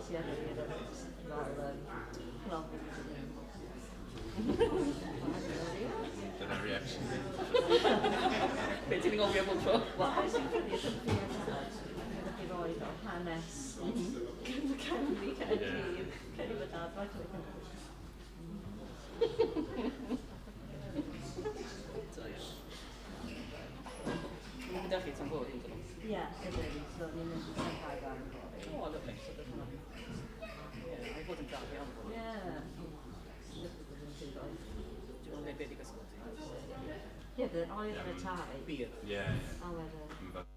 Ti ar yr fel fel Dyna reaction. Be ti'n ngofio bob tro? Wel, beth sy'n ffynnu ydych chi ydych chi roi fel hanes Cymru, Caerdydd, Credu bod dad, right away. So, ie. Dwi'n gyda chi tan bod, yn dod. Ie, ydyn. So, ni'n mynd i San Ffagan fory. O, lyfli. So, dyna hwnna. Ie, mae bod yn braf iawn fory. Ie. Lyfli bod yn too ddoe. Dwi'n meddwl beth i gysgod ti. Ie, bydd yn oer yn y tai. Bir. Ie. A wedyn... Mae'n fel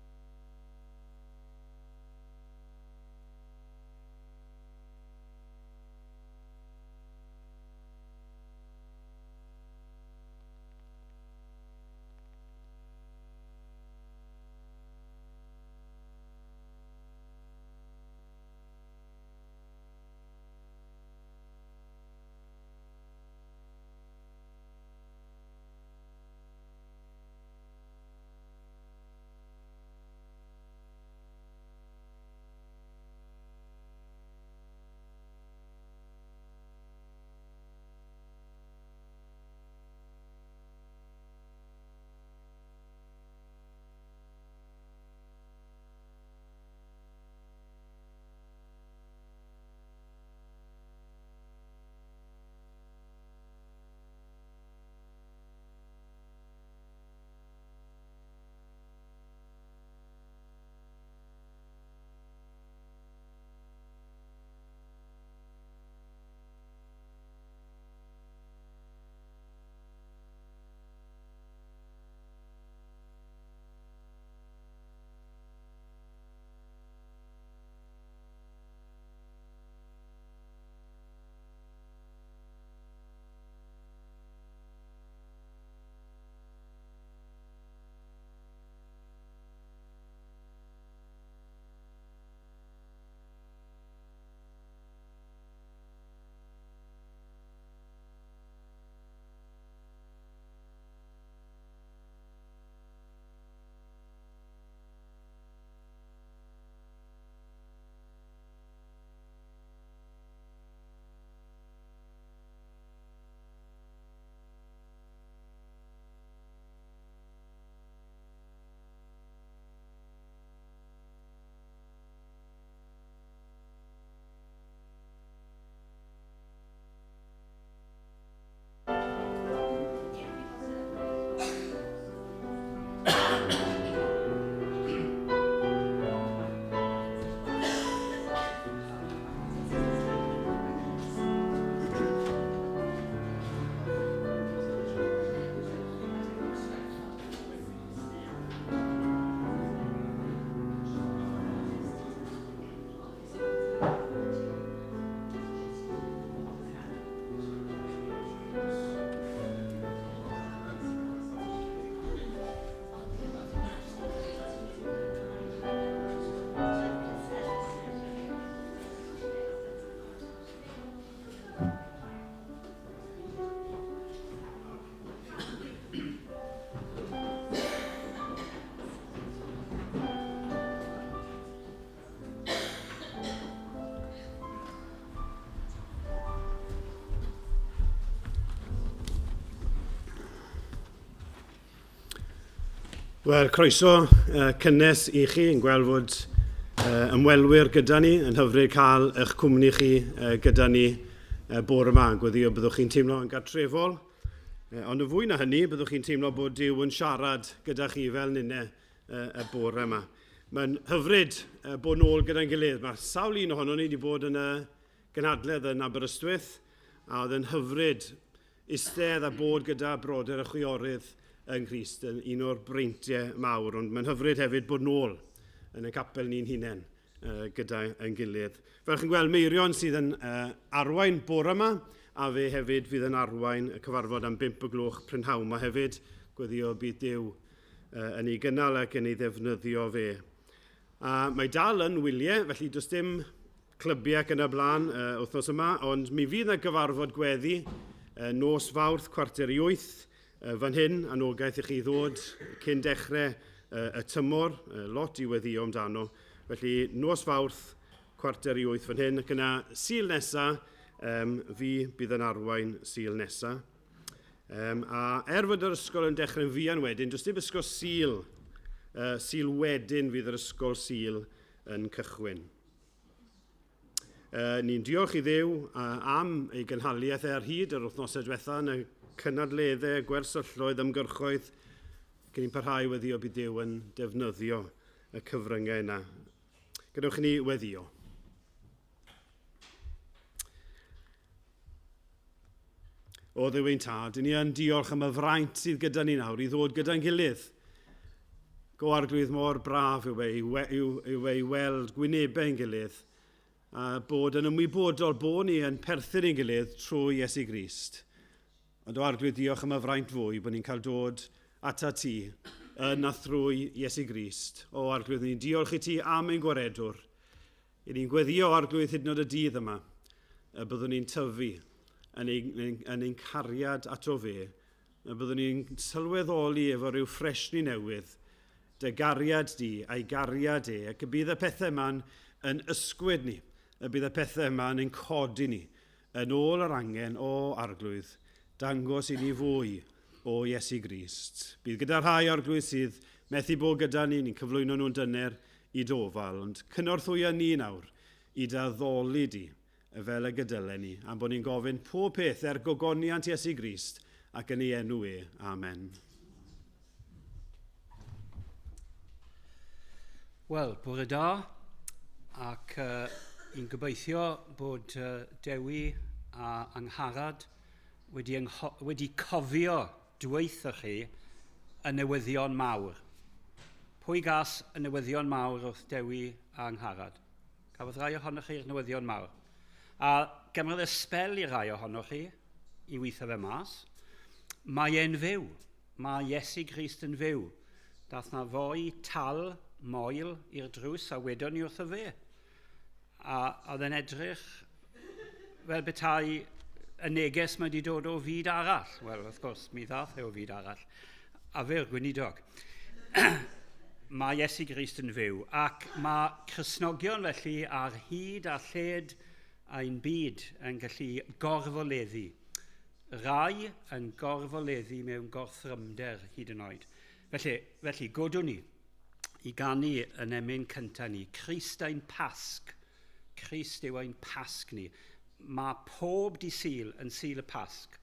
Wel, croeso cynnes i chi yn gweld fod ymwelwyr gyda ni, yn hyfryd cael eich cwmni chi gyda ni bore yma. Gweddio byddwch chi'n teimlo yn gartrefol, ond yn fwy na hynny, byddwch chi'n teimlo bod Duw yn siarad gyda chi fel ninne y bore yma. Mae'n hyfryd bod nôl gyda'n gilydd. Mae sawl un ohono ni wedi bod yn y gynhadledd yn Aberystwyth, a oedd yn hyfryd eistedd a bod gyda brodyr a chwiorydd yng Nghrist yn un o'r breintiau mawr, ond mae'n hyfryd hefyd bod nôl yn y capel ni'n hunain gyda ein gilydd. Fel chi'n gweld, Meirion sydd yn arwain bore yma, a fe hefyd fydd yn arwain y cyfarfod am 5 o gloch prynhawn yma hefyd. Gweddio bydd Duw yn ei gynnal ac yn ei ddefnyddio fe. A mae dal yn wyliau, felly does dim clybiau ac yn y blaen wythnos yma, ond mi fydd yna gyfarfod gweddi nos Fawrth 7:45 fan hyn, anogaeth i chi ddod cyn dechrau y tymor, lot i weddio amdano. Felly nos Fawrth 7:45 fan hyn, ac yna Sul nesa, fi bydd yn arwain Sul nesa. A fod yr ysgol yn dechrau'n fuan wedyn, does dim ysgol Sul, Sul wedyn fydd yr ysgol Sul yn cychwyn. Ni'n diolch i Dduw am ei gynhaliaeth ar hyd yr wythnosau diwetha yn y cynadleddau, gwersylloedd, ymgyrchoedd, ac ni'n parhau weddio bydd Duw yn defnyddio y cyfryngau yna. Gadewch i ni weddio. O Dduw ein Tad, ni yn diolch am y fraint sydd gyda ni nawr i ddod gyda'n gilydd. Go Arglwydd, mor braf yw e i weld gwynebau ein gilydd a bod yn ymwybodol bod ni yn perthyn ein gilydd trwy Iesu Grist. Ond o Arglwydd, diolch am y fraint fwy bod ni'n cael dod ata ti yn a thrwy Iesu Grist. O Arglwydd, ni'n diolch i ti am ein gwaredwr. I ni'n gweddio, Arglwydd, hyd yn oed y dydd yma, y byddwn ni'n tyfu yn ein cariad ato fe, y byddwn ni'n sylweddoli efo rhyw ffresni newydd, dy gariad di a'i gariad e, ac y bydd y pethau yma'n yn ysgwyd ni, y bydd y pethau yma'n ein codi ni, yn ôl yr angen o Arglwydd, dangos i ni fwy o Iesu Grist. Bydd gyda rhai Arglwydd sydd methu bod gyda ni, ni'n cyflwyno nhw'n dyner i dofal, ond cynorthwya ni nawr i dy addoli di fel y gydylen ni, am bod ni'n gofyn pob peth er gogoniant Iesu Grist ac yn ei enw e. Amen. Wel, bore da, ac i'n gobeithio bod Dewi a Angharad wedi cofio dweutho chi y newyddion mawr. Pwy gas y newyddion mawr wrth Dewi a Angharad? Cafodd rai ohonoch chi'r newyddion mawr. A gymrodd y sbel i rai ohonoch chi i weithio fe mas. Mae e'n fyw. Mae Iesu Grist yn fyw. Dath na foi tal moel i'r drws a wedon ni wrtho fe. A oedd e'n edrych fel petai y neges mae wedi dod o fyd arall. Wel, wrth gwrs, mi ddath e o fyd arall. A fe'r gweinidog. Mae Iesu Grist yn fyw, ac mae Cristnogion felly ar hyd a lled ein byd yn gallu gorfoleddu. Rai yn gorfoleddu mewn gorthrymder hyd yn oed. Felly godwn ni i ganu yn emyn cyntaf ni, Crist ein Pasg. Crist yw ein Pasg ni. Mae pob di Sul yn Sul y Pasg.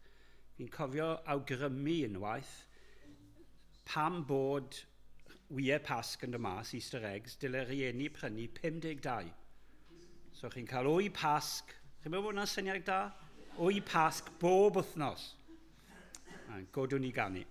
Fi'n cofio awgrymu unwaith pam bod wyau Pasg yn dod mas, Easter eggs, dyle rieni prynu 52. So chi'n cael wy Pasg, chi'n meddwl bod hwnna'n syniad da? Wy Pasg bob wythnos. A godwn ni ganu.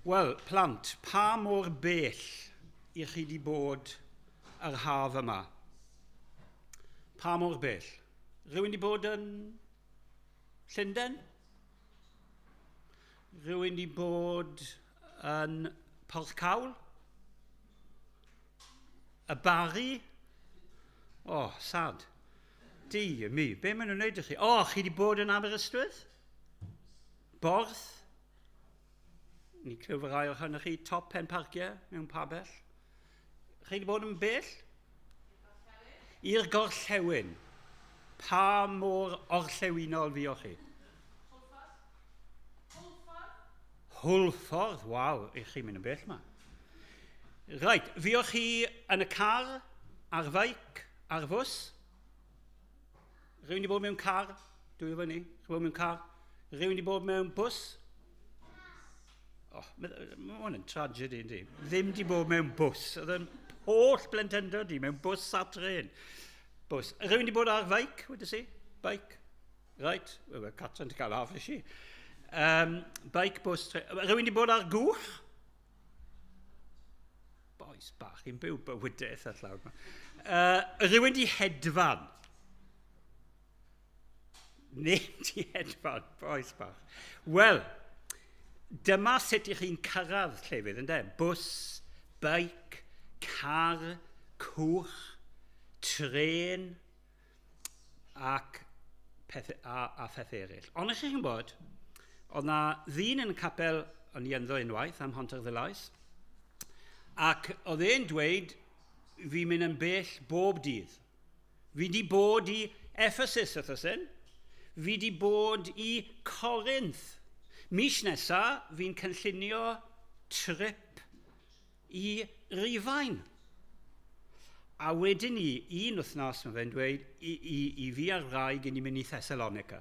Wel, plant, pa mor bell i chi 'di bod yr haf yma? Pa mor bell? Rhywun 'di bod yn Llundain? Rhywun 'di bod yn Porthcawl? Y Barri? O, oh, sad. Di, mi, be maen nhw'n wneud i chi? O, oh, chi 'di bod yn Aberystwyth? Borth? Ni clywed rai ohonoch chi top pen parciau mewn pabell. Chi wedi bod yn bell? I'r gorllewin. Pa mor orllewinol fuoch chi? Hwlffordd. Waw, i chi mynd yn bell ma. Reit, fuoch chi yn y car, ar feic, ar fws? Rhywun wedi bod mewn car? Dwi efo ni. Chi bod mewn car? Rhywun wedi bod mewn bws? Oh, mae hwn yn tragedy, yndi? Ddim wedi bod mewn bws. Oedd yn holl blentyndod di, mewn bws a tren. Bws. Rhywun wedi bod ar feic, wedi si? Bike. Right. Wel, Catrin wedi cael haf i. Bike, bws, tren. Rhywun wedi bod ar gwch? Boys bach, i'n byw bywydau eitha llawn. Rhywun wedi hedfan? Neb di hedfan, boes bach. Wel, dyma sut ych chi'n cyrraedd llefydd, ynddo? Bws, beic, car, cwch, tren, ac peth, a pheth eraill. Ond ych chi'n gwybod, oedd na ddyn yn y capel o'n i ynddo unwaith am Hontarddulais, ac oedd e'n dweud, fi'n mynd yn bell bob dydd. Fi di bod i Ephesus, wrth hyn. Fi di bod i Corinth. Mis nesa, fi'n cynllunio trip i Rufain. A wedyn ni, un wythnos, mae fe'n dweud, i fi a'r wraig i ni mynd i Thessalonica.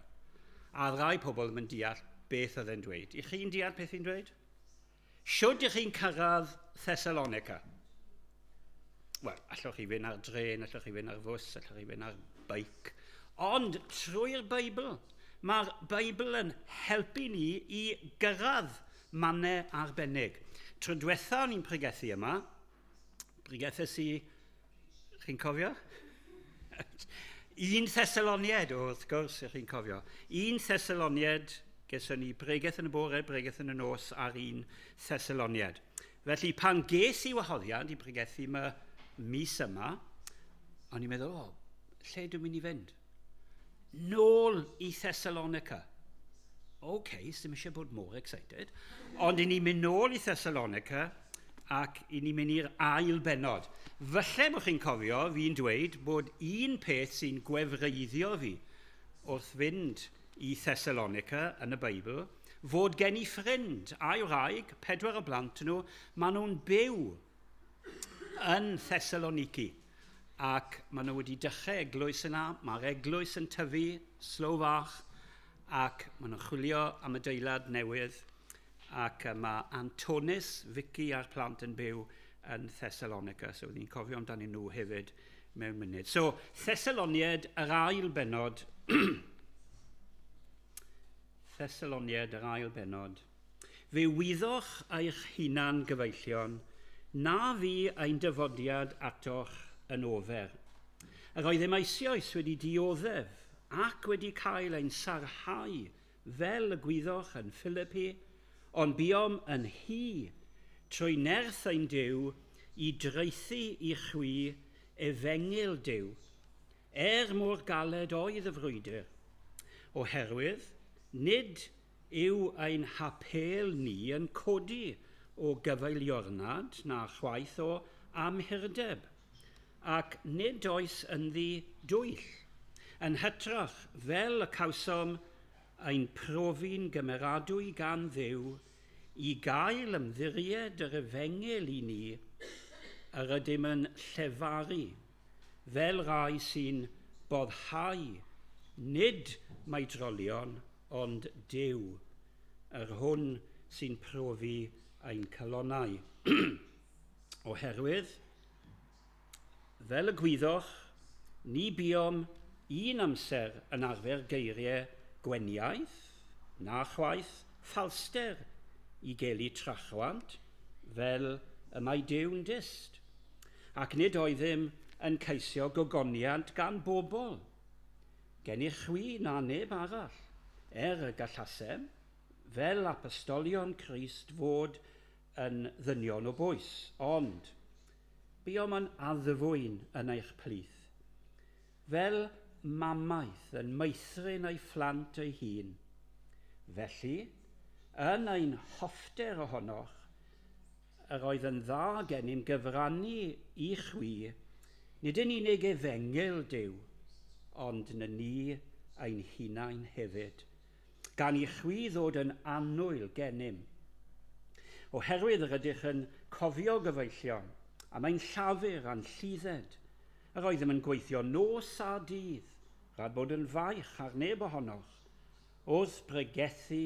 A rai pobl ddim yn deall beth oedd e'n dweud. I chi'n deall beth fi'n dweud? Shwd ych chi'n cyrraedd Thessalonica? Wel, allwch chi fynd ar dren, allwch chi fynd ar fws, allwch chi fynd ar beic. Ond trwy'r Beibl, mae'r Beibl yn helpu ni i gyrraedd mannau arbennig. Tro diwetha o'n i'n pregethu yma, pregethes i, chi'n cofio? 1 Thessaloniaid, wrth gwrs, ych chi'n cofio. 1 Thessaloniaid, geson ni bregeth yn y bore, bregeth yn y nos ar 1 Thessaloniaid. Felly, pan ges i wahoddiad i pregethu yma mis yma, o'n i'n meddwl, o, lle dwi'n mynd i fynd? Nôl i Thessalonica. OK, ddim eisiau bod mor excited. Ond i ni'n mynd nôl i Thessalonica ac i ni'n mynd i'r ail bennod. Falle bod chi'n cofio, fi'n dweud bod un peth sy'n gwefreiddio fi wrth fynd i Thessalonica yn y Beibl, fod gen i ffrind a'i wraig, 4 o blant nhw, maen nhw'n byw yn Thessaloniki. Ac maen nhw wedi dechrau eglwys yna, mae'r eglwys yn tyfu, slow fach, ac maen nhw'n chwilio am adeilad newydd, ac mae Antonis, Vicky a'r plant yn byw yn Thessalonica, so ni'n cofio amdanyn nhw hefyd mewn munud. So, Thessaloniaid, yr ail bennod, Thessaloniaid, yr ail bennod. Fe wyddoch eich hunan gyfeillion, na fi ein dyfodiad atoch yn ofer. Yr oeddem eisoes wedi dioddef ac wedi cael ein sarhau fel y gwyddoch yn Philippi, ond buom yn hy trwy nerth ein Duw i draethu i chwi efengyl Duw, er mor galed oedd y frwydr. Oherwydd, nid yw ein hapêl ni yn codi o gyfeiliornad na chwaith o amhurdeb, ac nid oes ynddi dwyll. Yn hytrach, fel y cawsom ein profi'n gymeradwy gan Dduw, i gael ymddiried yr efengyl i ni, yr ydym yn llefaru, fel rai sy'n boddhau, nid maedrolion, ond Duw, yr hwn sy'n profi ein calonnau. Oherwydd, fel y gwyddoch, ni buom un amser yn arfer geiriau gweniaeth, na chwaith ffalster i gelu trachwant, fel y mae Duw'n dyst, ac nid oeddym yn ceisio gogoniant gan bobl, gennych chwi na neb arall, y gallasem, fel apostolion Crist fod yn ddynion o bwys, ond buom yn addfwyn yn eich plith, fel mamaeth yn meithrin ei phlant ei hun. Felly, yn ein hoffter ohonoch, yr oedd yn dda gennym gyfrannu i chwi, nid yn unig efengyl Duw, ond na ni ein hunain hefyd, gan i chwi ddod yn annwyl gennym. Oherwydd yr ydych yn cofio gyfeillion, a mae'n llafur a'n lludded, yr oeddem yn gweithio nos a dydd, rhag bod yn faich ar neb ohonoch, wrth bregethu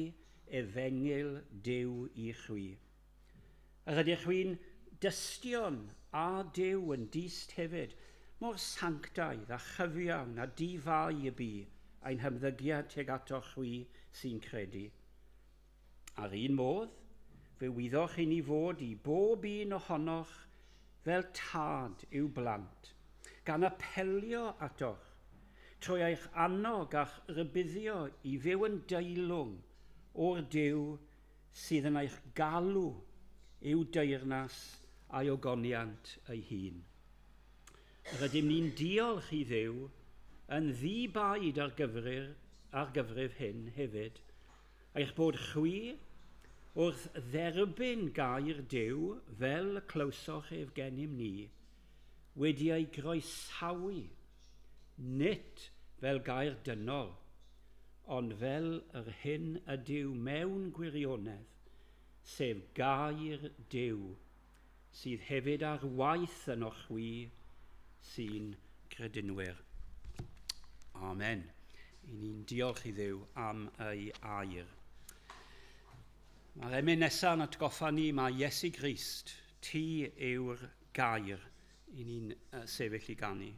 efengyl Duw i chwi. Yr ydych chwi'n dystion a Duw yn dyst hefyd, mor sanctaidd a chyfiawn a difai y bu ein hymddygiad tuag atoch chwi sy'n credu. Ar un modd, fe wyddoch i ni fod i bob un ohonoch fel tad i'w blant, gan apelio atoch, trwy eich annog a'ch rhybuddio i fyw yn deilwng o'r Duw sydd yn eich galw i'w deyrnas a'i ogoniant ei hun. Rydym ni'n diolch i Dduw yn ddi-baid ar gyfrif hyn hefyd, eich bod chwi wrth dderbyn gair Duw fel y clywsoch ef gennym ni, wedi ei groesawu, nid fel gair dynol, ond fel yr hyn ydyw mewn gwirionedd, sef gair Duw, sydd hefyd ar waith ynoch chwi sy'n credinwyr. Amen. I ni'n diolch i Dduw am ei air. Mae'r emyn nesaf yn atgoffa ni mae Iesu Grist, ti yw'r gair, i ni'n sefyll i ganu.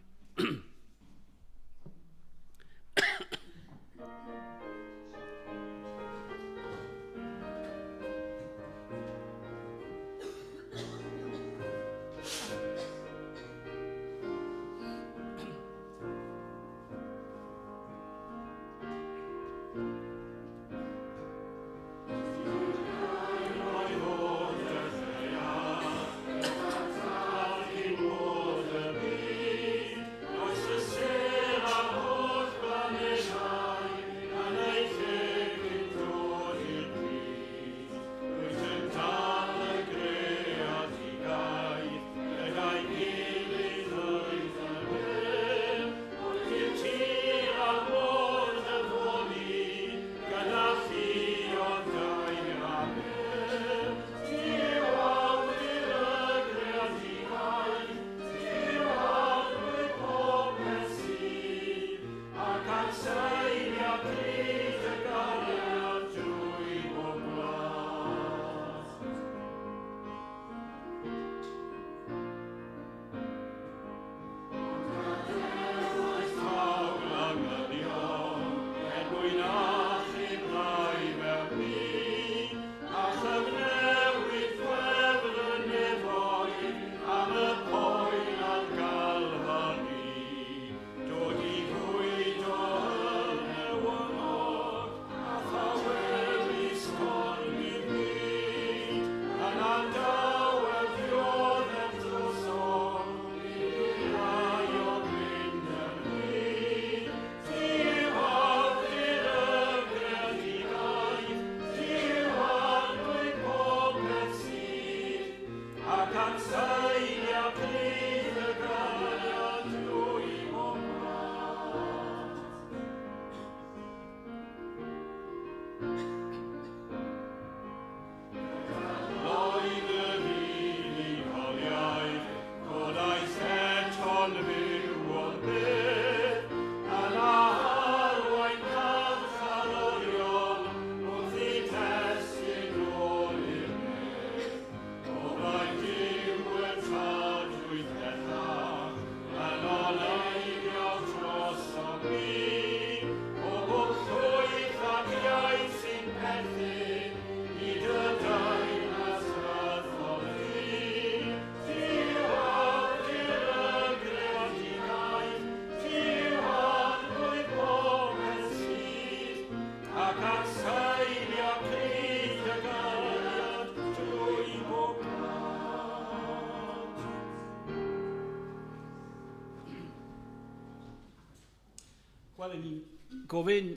Wel, ni'n gofyn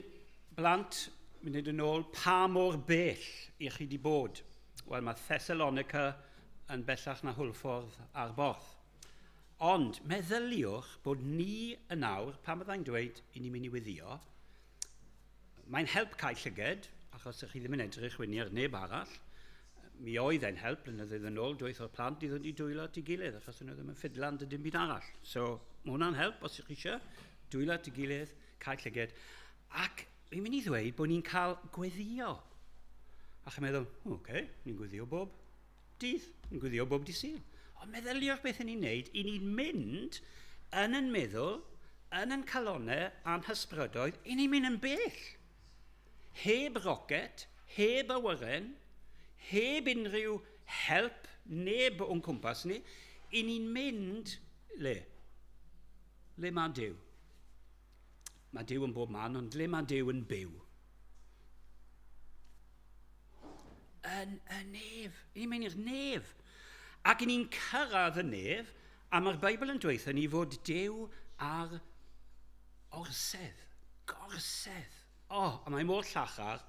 blant munud yn ôl pa mor bell i chi wedi bod. Wel, mae Thessalonica yn bellach na Hwlffordd a'r Borth. Ond meddyliwch bod ni yn awr, pan byddai'n dweud i ni'n mynd i weddio, mae'n help cael llyged, achos ych chi ddim yn edrych wyni ar neb arall. Mi oedd e'n help blynyddoedd yn ôl, dweud o'r plant i ddod i dwylo at ei gilydd, achos nhw ddim yn ffidlan dy dim byd arall. So, mae hwnna'n help os ych chi eisiau, dwylo at ei gilydd, cael llyged. Ac fi'n mynd i ddweud bod ni'n cael gweddio. A chi'n meddwl, oce, okay, ni'n gweddio bob dydd, ni'n gweddio bob dydd Sul. Ond meddyliwch beth ni'n neud, i ni'n mynd yn yn meddwl, yn yn calonau a'n hysbrydoedd, i ni'n mynd yn bell. Heb rocet, heb awyren, heb unrhyw help neb o'n cwmpas ni, i ni'n mynd le? Le mae Duw? Mae Duw yn bob man, ond le mae Duw yn byw? Yn y nef. I ni'n mynd i'r nef. Ac i ni'n cyrraedd y nef, a mae'r Beibl yn dweud ni fod Duw ar orsedd. Gorsedd. O, oh, a mae mor llachar,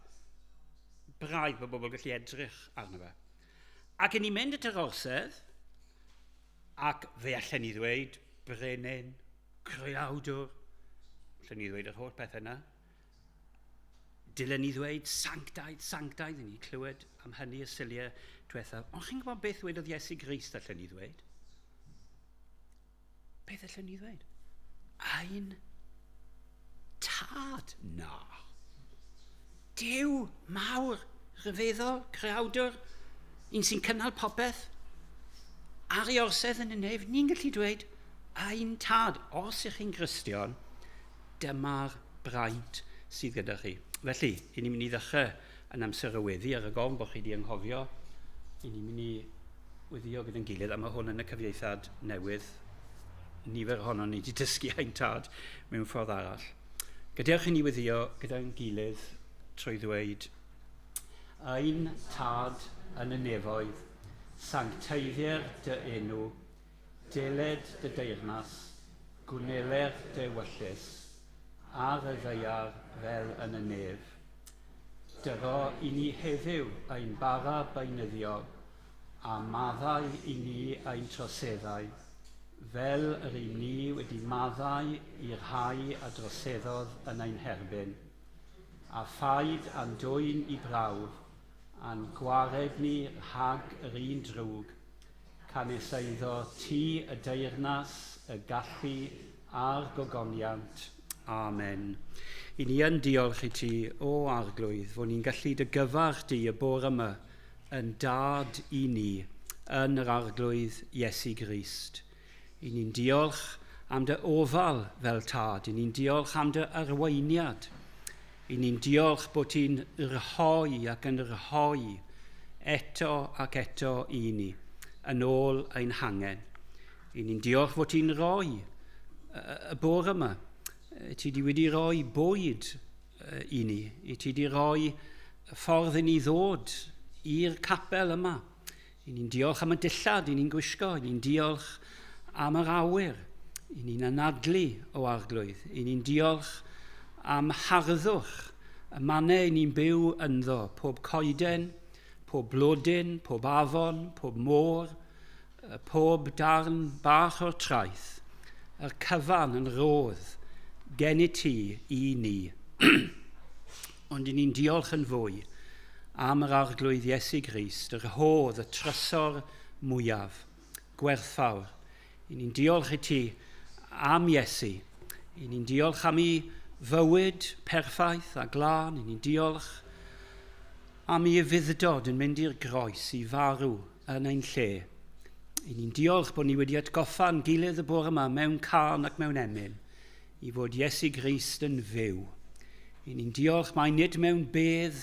braidd bod bobl gallu edrych arno fe. Ac i ni'n mynd at yr orsedd, ac fe allan ni ddweud, brenin, creawdwr, allan ni ddweud yr holl pethau yna. Dylen ni ddweud sanctaidd, sanctaidd, ni clywed am hynny y syliau diwethaf. Ond chi'n gwybod beth wedodd Iesu Grist allan ni ddweud? Beth allan ni ddweud? Ein tad. Na. Duw mawr, rhyfeddol, creawdwr, un sy'n cynnal popeth, ar ei orsedd yn y nef, ni'n gallu dweud, ein tad, os ych chi'n Gristion, dyma'r braint sydd gyda chi. Felly, i ni'n mynd i ddechrau yn amser y weddi ar y gofn bod chi wedi anghofio. I ni'n mynd i weddio gyda'n gilydd, a mae hwn yn y cyfieithiad newydd. Nifer ohono ni wedi dysgu ein tad mewn ffordd arall. Gadewch i ni weddio gyda'n gilydd trwy ddweud Ein tad yn y nefoedd, sancteiddier dy enw, deled dy deyrnas, gwneler dy ewyllys, ar y ddaear fel yn y nef. Dyro i ni heddiw ein bara beunyddiol, a maddau i ni ein troseddau, fel yr un ni wedi maddau i'r rhai a droseddodd yn ein herbyn. A phaid a'n dwyn i brawf, a'n gwared ni rhag yr un drwg, canys eiddo ti y deyrnas, y gallu a'r gogoniant. Amen. I ni yn diolch i ti, o Arglwydd, fod ni'n gallu dy gyfarch di y bore yma yn dad i ni yn yr Arglwydd Iesu Grist. I ni'n diolch am dy ofal fel tad. I ni'n diolch am dy arweiniad. I ni'n diolch bod ti'n rhoi ac yn rhoi eto ac eto i ni, yn ôl ein hangen. I ni'n diolch fod ti'n rhoi y bore yma. Ti di wedi rhoi bwyd i ni. I ti di rhoi ffordd i ni ddod i'r capel yma. I ni'n diolch am y dillad i ni'n gwisgo. I ni'n diolch am yr awyr. I ni'n anadlu o Arglwydd. I ni'n diolch am harddwch y mannau i ni'n byw ynddo. Pob coeden, pob blodyn, pob afon, pob môr, pob darn bach o'r traeth. Yr cyfan yn rodd gen i ti i ni. Ond i ni'n diolch yn fwy am yr Arglwydd Iesu Grist, yr hodd, y trysor mwyaf, gwerthfawr. I ni'n diolch i ti am Iesu. I ni'n diolch am ei fywyd perffaith a glân. I ni'n diolch am ei ufudd-dod yn mynd i'r groes i farw yn ein lle. I ni'n diolch bod ni wedi atgoffa'n gilydd y bore yma mewn cân ac mewn emyn i fod Iesu Grist yn fyw. I ni'n diolch mai nid mewn bedd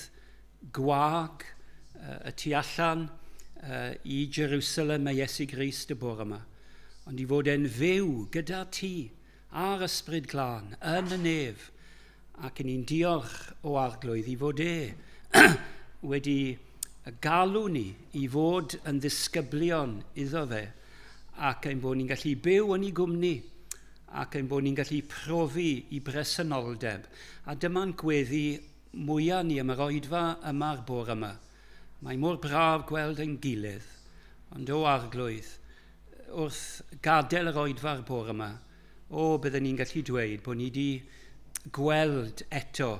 gwag y tu allan i Jerusalem mae Iesu Grist y bore yma, ond i fod e'n fyw gyda ti a'r Ysbryd Glân yn y nef, ac i ni'n diolch o Arglwydd i fod e wedi galw ni i fod yn ddisgyblion iddo fe, ac ein bod ni'n gallu byw yn ei gwmni. ac ein bod ni'n gallu profi i bresenoldeb. A dyma'n gweddi mwyaf ni am yr oedfa yma'r bore yma. Mae mor braf gweld ein gilydd, ond o Arglwydd, wrth gadael yr oedfa'r bore yma, o, byddwn ni'n gallu dweud bod ni wedi gweld eto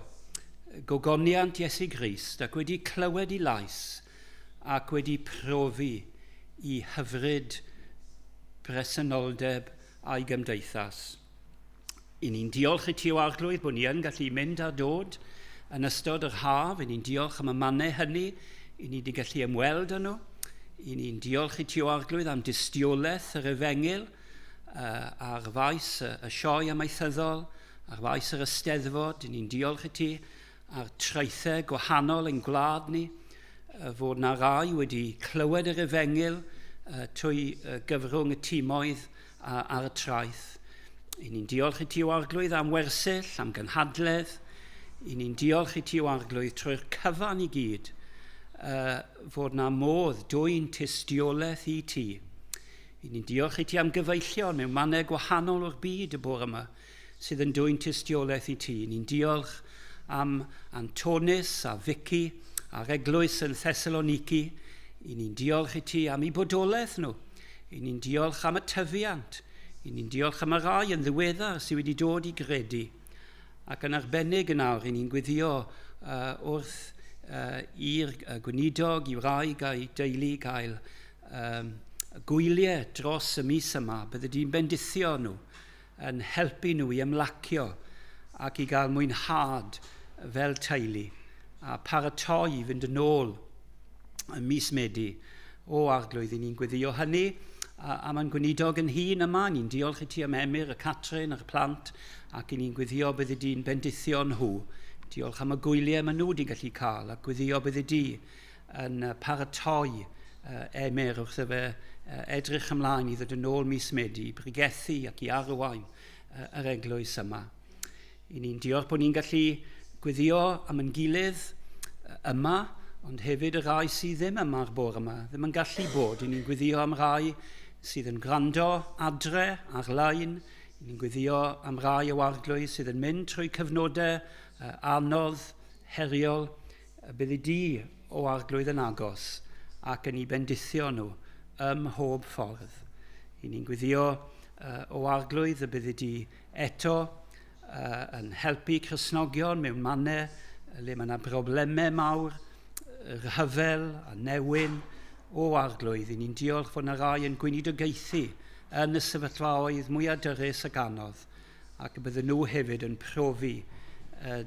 gogoniant Iesu Grist ac wedi clywed ei lais ac wedi profi i hyfryd bresenoldeb a'i gymdeithas. I ni'n diolch i ti o Arglwydd bod ni yn gallu mynd a dod yn ystod yr haf. I ni'n diolch am y mannau hynny. I ni wedi gallu ymweld â nhw. I ni'n diolch i ti o Arglwydd am dystiolaeth yr efengyl ar faes y sioe amaethyddol, ar faes yr Eisteddfod. I ni'n diolch i ti a'r traethau gwahanol ein gwlad ni, fod na rai wedi clywed yr efengyl trwy gyfrwng y timoedd ar y traeth. I ni'n diolch i ti o Arglwydd am wersyll, am gynhadledd. I ni'n diolch i ti o Arglwydd trwy'r cyfan i gyd fod na modd dwyn tystiolaeth i ti. I ni'n diolch i ti am gyfeillion mewn mannau gwahanol o'r byd y bore yma sydd yn dwyn tystiolaeth i ti. Ni'n diolch am Antonis a Vicky a'r eglwys yn Thessaloniki. I ni'n diolch i ti am eu bodolaeth nhw. I ni'n diolch am y tyfiant. I ni'n diolch am y rai yn ddiweddar sydd wedi dod i gredu. Ac yn arbennig yn awr, i ni'n gweddio wrth i'r gweinidog, i wraig a'i deulu gael gwyliau dros y mis yma. Bydde di'n bendithio nhw, yn helpu nhw i ymlacio ac i gael mwynhad fel teulu a paratoi i fynd yn ôl ym mis Medi. O Arglwydd, i ni'n gweddio hynny am ein gweinidog yn hun yma. Ni'n diolch i ti am Emyr, y Catrin a'r plant, ac i ni'n gweddio bydde di'n bendithio nhw. Diolch am y gwyliau maen nhw wedi gallu cael, a gweddio bydde di yn paratoi Emyr wrth iddo fe edrych ymlaen i ddod yn ôl mis Medi, i bregethu ac i arwain yr eglwys yma. I ni'n diolch bod ni'n gallu gweddio am ein gilydd yma, ond hefyd y rai sydd ddim yma'r bore yma, ddim yn gallu bod. I ni'n gweddio am rai sydd yn gwrando adre, ar-lein. I ni'n gweddio am rai o Arglwydd sydd yn mynd trwy cyfnodau anodd, heriol. Byddi di o Arglwydd yn agos ac yn eu bendithio nhw ym mhob ffordd. I ni'n gweddio o Arglwydd y byddi di eto yn helpu Cristnogion mewn mannau le mae yna broblemau mawr, rhyfel a newyn. O Arglwydd, i ni'n diolch fod yna rai yn gweinidogaethu yn y sefyllfaoedd mwyaf dyrys ac anodd, ac y bydden nhw hefyd yn profi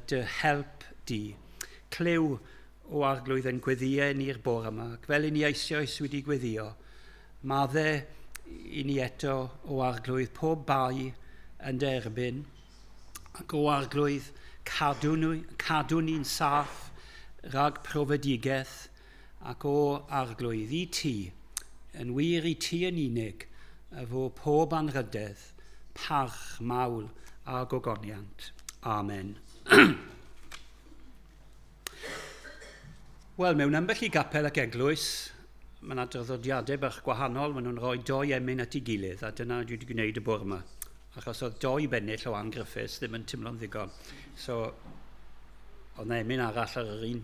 dy help di. Clyw o Arglwydd yn gweddïau ni'r bore yma, ac fel i ni eisoes wedi gweddio, madde i ni eto o Arglwydd pob bai yn dy erbyn, ac o Arglwydd cadw ni'n saff rhag profedigaeth, ac o Arglwydd i ti, yn wir i ti yn unig, fo pob anrhydedd, parch, mawl a gogoniant. Amen. Wel, mewn ambell i gapel ac eglwys, mae yna draddodiadau bach gwahanol, maen nhw'n rhoi doi emyn at ei gilydd, a dyna dwi wedi gwneud y bore yma, achos oedd doi bennill o Ann Griffiths ddim yn teimlo'n ddigon. So, oedd yna emyn arall ar yr un,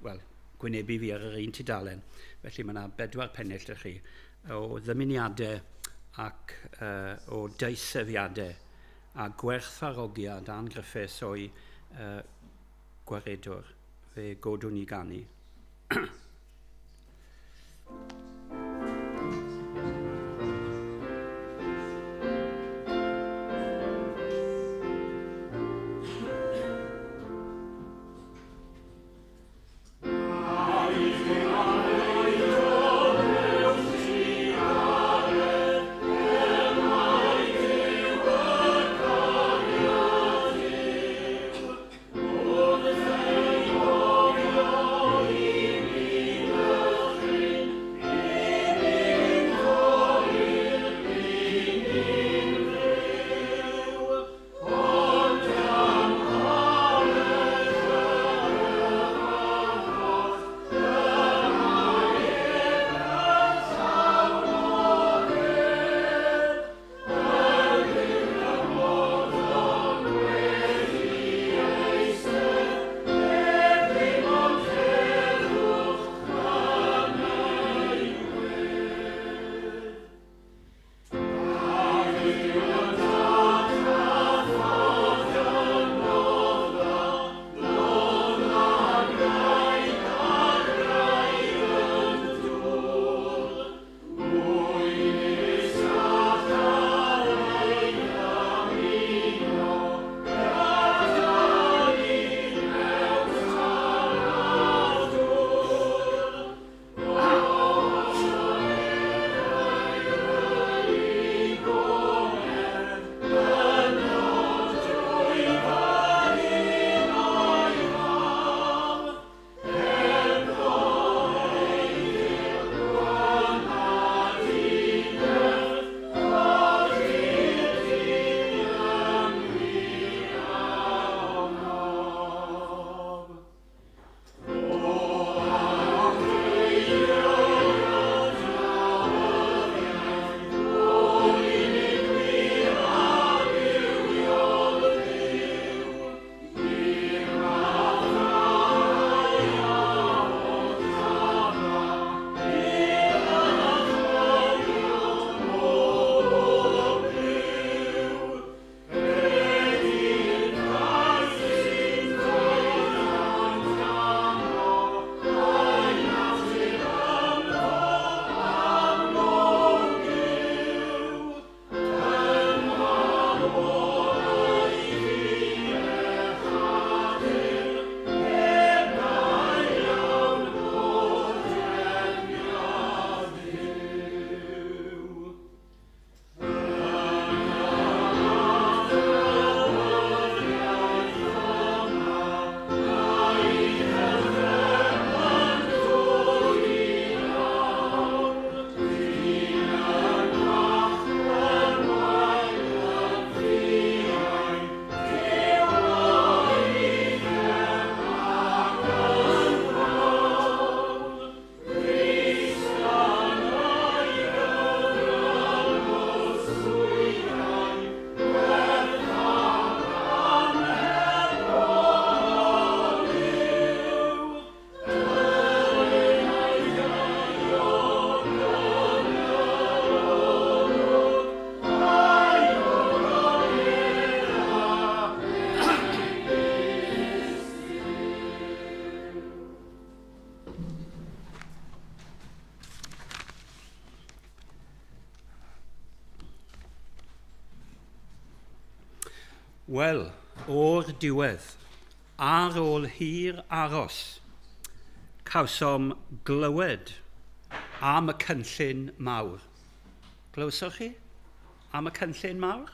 wel, gwynebu fi ar yr un tudalen. Felly mae yna 4 pennill i chi o ddymuniadau ac o deisefiadau a gwerthfawrogiad Ann Griffiths o'i gwaredwr. Fe godwn i ganu. Wel, o'r diwedd, ar ôl hir aros, cawsom glywed am y cynllun mawr. Glywsoch chi am y cynllun mawr?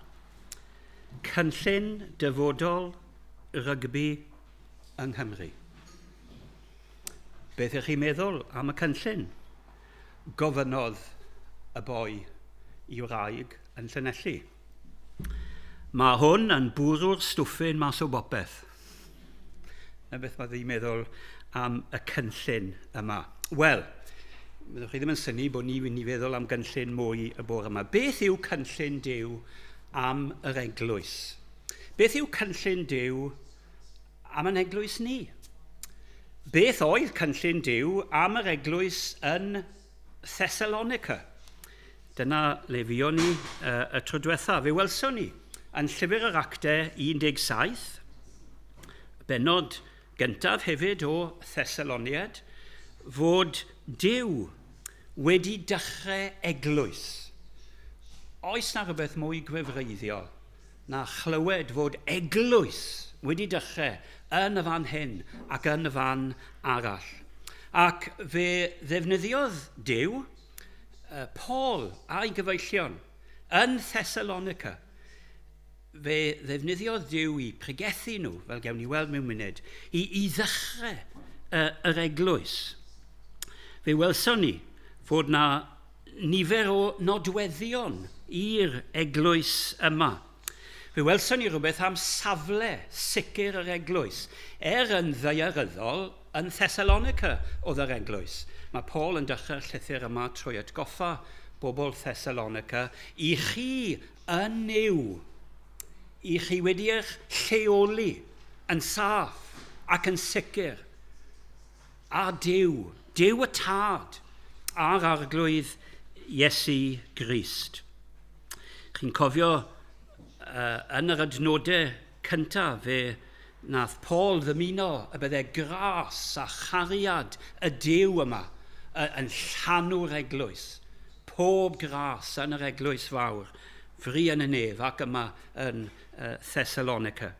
Cynllun dyfodol rygbi yng Nghymru. Beth ych chi'n meddwl am y cynllun? Gofynnodd y boi i wraig yn Llanelli. Mae hwn yn bwrw'r stwffin mas o bopeth. Na beth mae ddi'n meddwl am y cynllun yma. Wel, byddwch chi ddim yn synnu bod ni mynd i feddwl am gynllun mwy y bore yma. Beth yw cynllun Duw am yr eglwys? Beth yw cynllun Duw am yn eglwys ni? Beth oedd cynllun Duw am yr eglwys yn Thessalonica? Dyna le fuon ni y tro diwetha. Fe welson ni yn Llyfr yr Actau 17, bennod gyntaf hefyd o Thessaloniad, fod Duw wedi dechrau eglwys. Oes na rhywbeth mwy gwefreiddiol na chlywed fod eglwys wedi dechrau yn y fan hyn ac yn y fan arall? Ac fe ddefnyddiodd Duw Paul a'i gyfeillion yn Thessalonica, fe ddefnyddiodd Duw i pregethu nhw, fel gewn ni weld mewn munud, i, i ddechrau yr eglwys. Fe welson ni fod na nifer o nodweddion i'r eglwys yma. Fe welson ni rhywbeth am safle sicr yr eglwys. Er yn ddaearyddol, yn Thessalonica oedd yr eglwys. Mae Paul yn dechrau'r llythyr yma trwy atgoffa bobl Thessalonica i chi yn Nuw, i chi wedi eich lleoli yn saff ac yn sicr a Duw, Duw y Tad a'r Arglwydd Iesu Grist. Chi'n cofio yn yr adnodau cyntaf fe nath Paul ddymuno y bydde gras a chariad y Duw yma yn llanw'r eglwys. Pob gras yn yr eglwys fawr, fri yn y nef ac yma yn Thessalonica.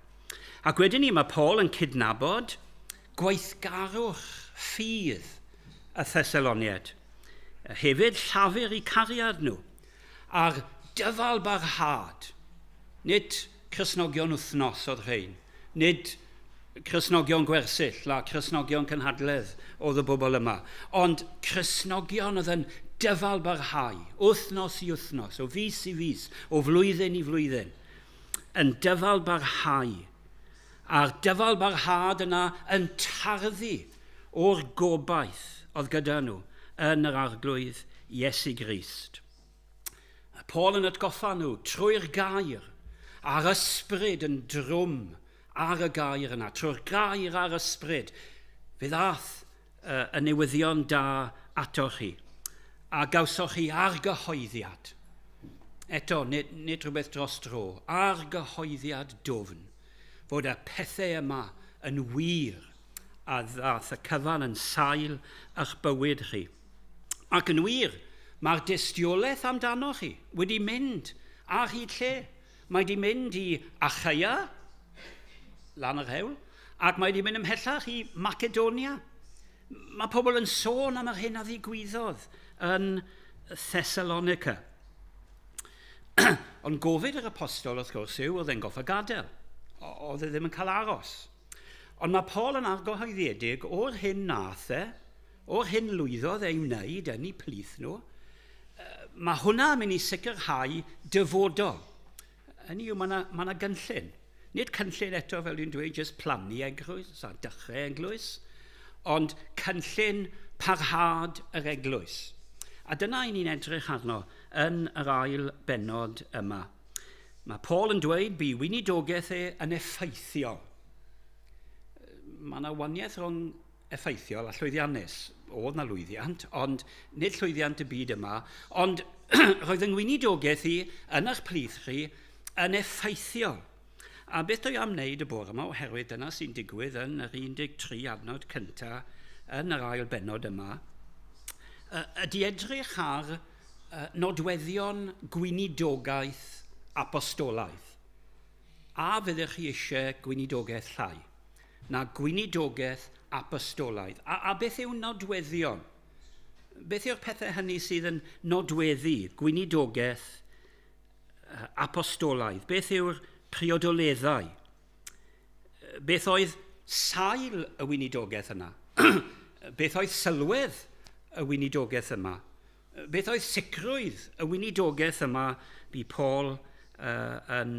Ac wedyn ni mae Paul yn cydnabod gweithgarwch ffydd y Thessaloniaid. Hefyd llafur i cariad nhw a'r dyfal barhad. Nid Cristnogion wythnos oedd rhain, nid Cristnogion gwersyll a Cristnogion cynhadledd oedd y bobl yma, ond Cristnogion oedd yn dyfal barhau, wythnos i wythnos, o fis i fis, o flwyddyn i flwyddyn, yn dyfal barhau. A'r dyfal barhad yna yn tarddu o'r gobaith oedd gyda nhw yn yr Arglwydd Iesu Grist. A Paul yn atgoffa nhw trwy'r gair a'r ysbryd yn drwm ar y gair yna, trwy'r gair a'r ysbryd, fe ddath y newyddion da atoch chi, a gawsoch chi argyhoeddiad. Eto, nid, nid rhywbeth dros dro, argyhoeddiad dwfn, fod y pethau yma yn wir a ddath y cyfan yn sail eich bywyd chi. Ac yn wir, mae'r dystiolaeth amdanoch chi wedi mynd ar hyd lle. Mae wedi mynd i Achaia, lan yr hewl, ac mae wedi mynd ymhellach i Macedonia. Mae pobl yn sôn am yr hyn a ddigwyddodd yn Thessalonica. Ond gofid yr apostol, wrth gwrs, yw oedd e'n goffa gadael. Oedd e ddim yn cael aros. Ond mae Paul yn argyhoeddiedig o'r hyn nath e, o'r hyn lwyddodd ei wneud yn eu plith nhw, mae hwnna yn mynd i sicrhau dyfodol. Hynny yw, mae yna ma gynllun. Nid cynllun eto, fel dwi'n dweud, jyst plannu eglwys a dechrau eglwys, ond cynllun parhad yr eglwys. A dyna i ni'n edrych arno yn yr ail bennod yma. Mae Paul yn dweud bu weinidogaeth e yn effeithiol. Mae yna waniaeth rhwng effeithiol a llwyddiannus. Oedd na lwyddiant, ond nid llwyddiant y byd yma, ond roedd yng ngweinidogaeth i yn eich plith chi yn effeithiol. A beth dwi am wneud y bore yma, oherwydd dyna sy'n digwydd yn yr 13 adnod cyntaf yn yr ail bennod yma, ydy edrych ar nodweddion gweinidogaeth apostolaidd. A fyddech chi eisiau gweinidogaeth llai na gweinidogaeth apostolaidd? A, a beth yw nodweddion? Beth yw'r pethau hynny sydd yn nodweddu gweinidogaeth apostolaidd? Beth yw'r priodoleddau? Beth oedd sail y weinidogaeth yna? Beth oedd sylwedd y weinidogaeth yma? Beth oedd sicrwydd y weinidogaeth yma bu Paul uh, yn,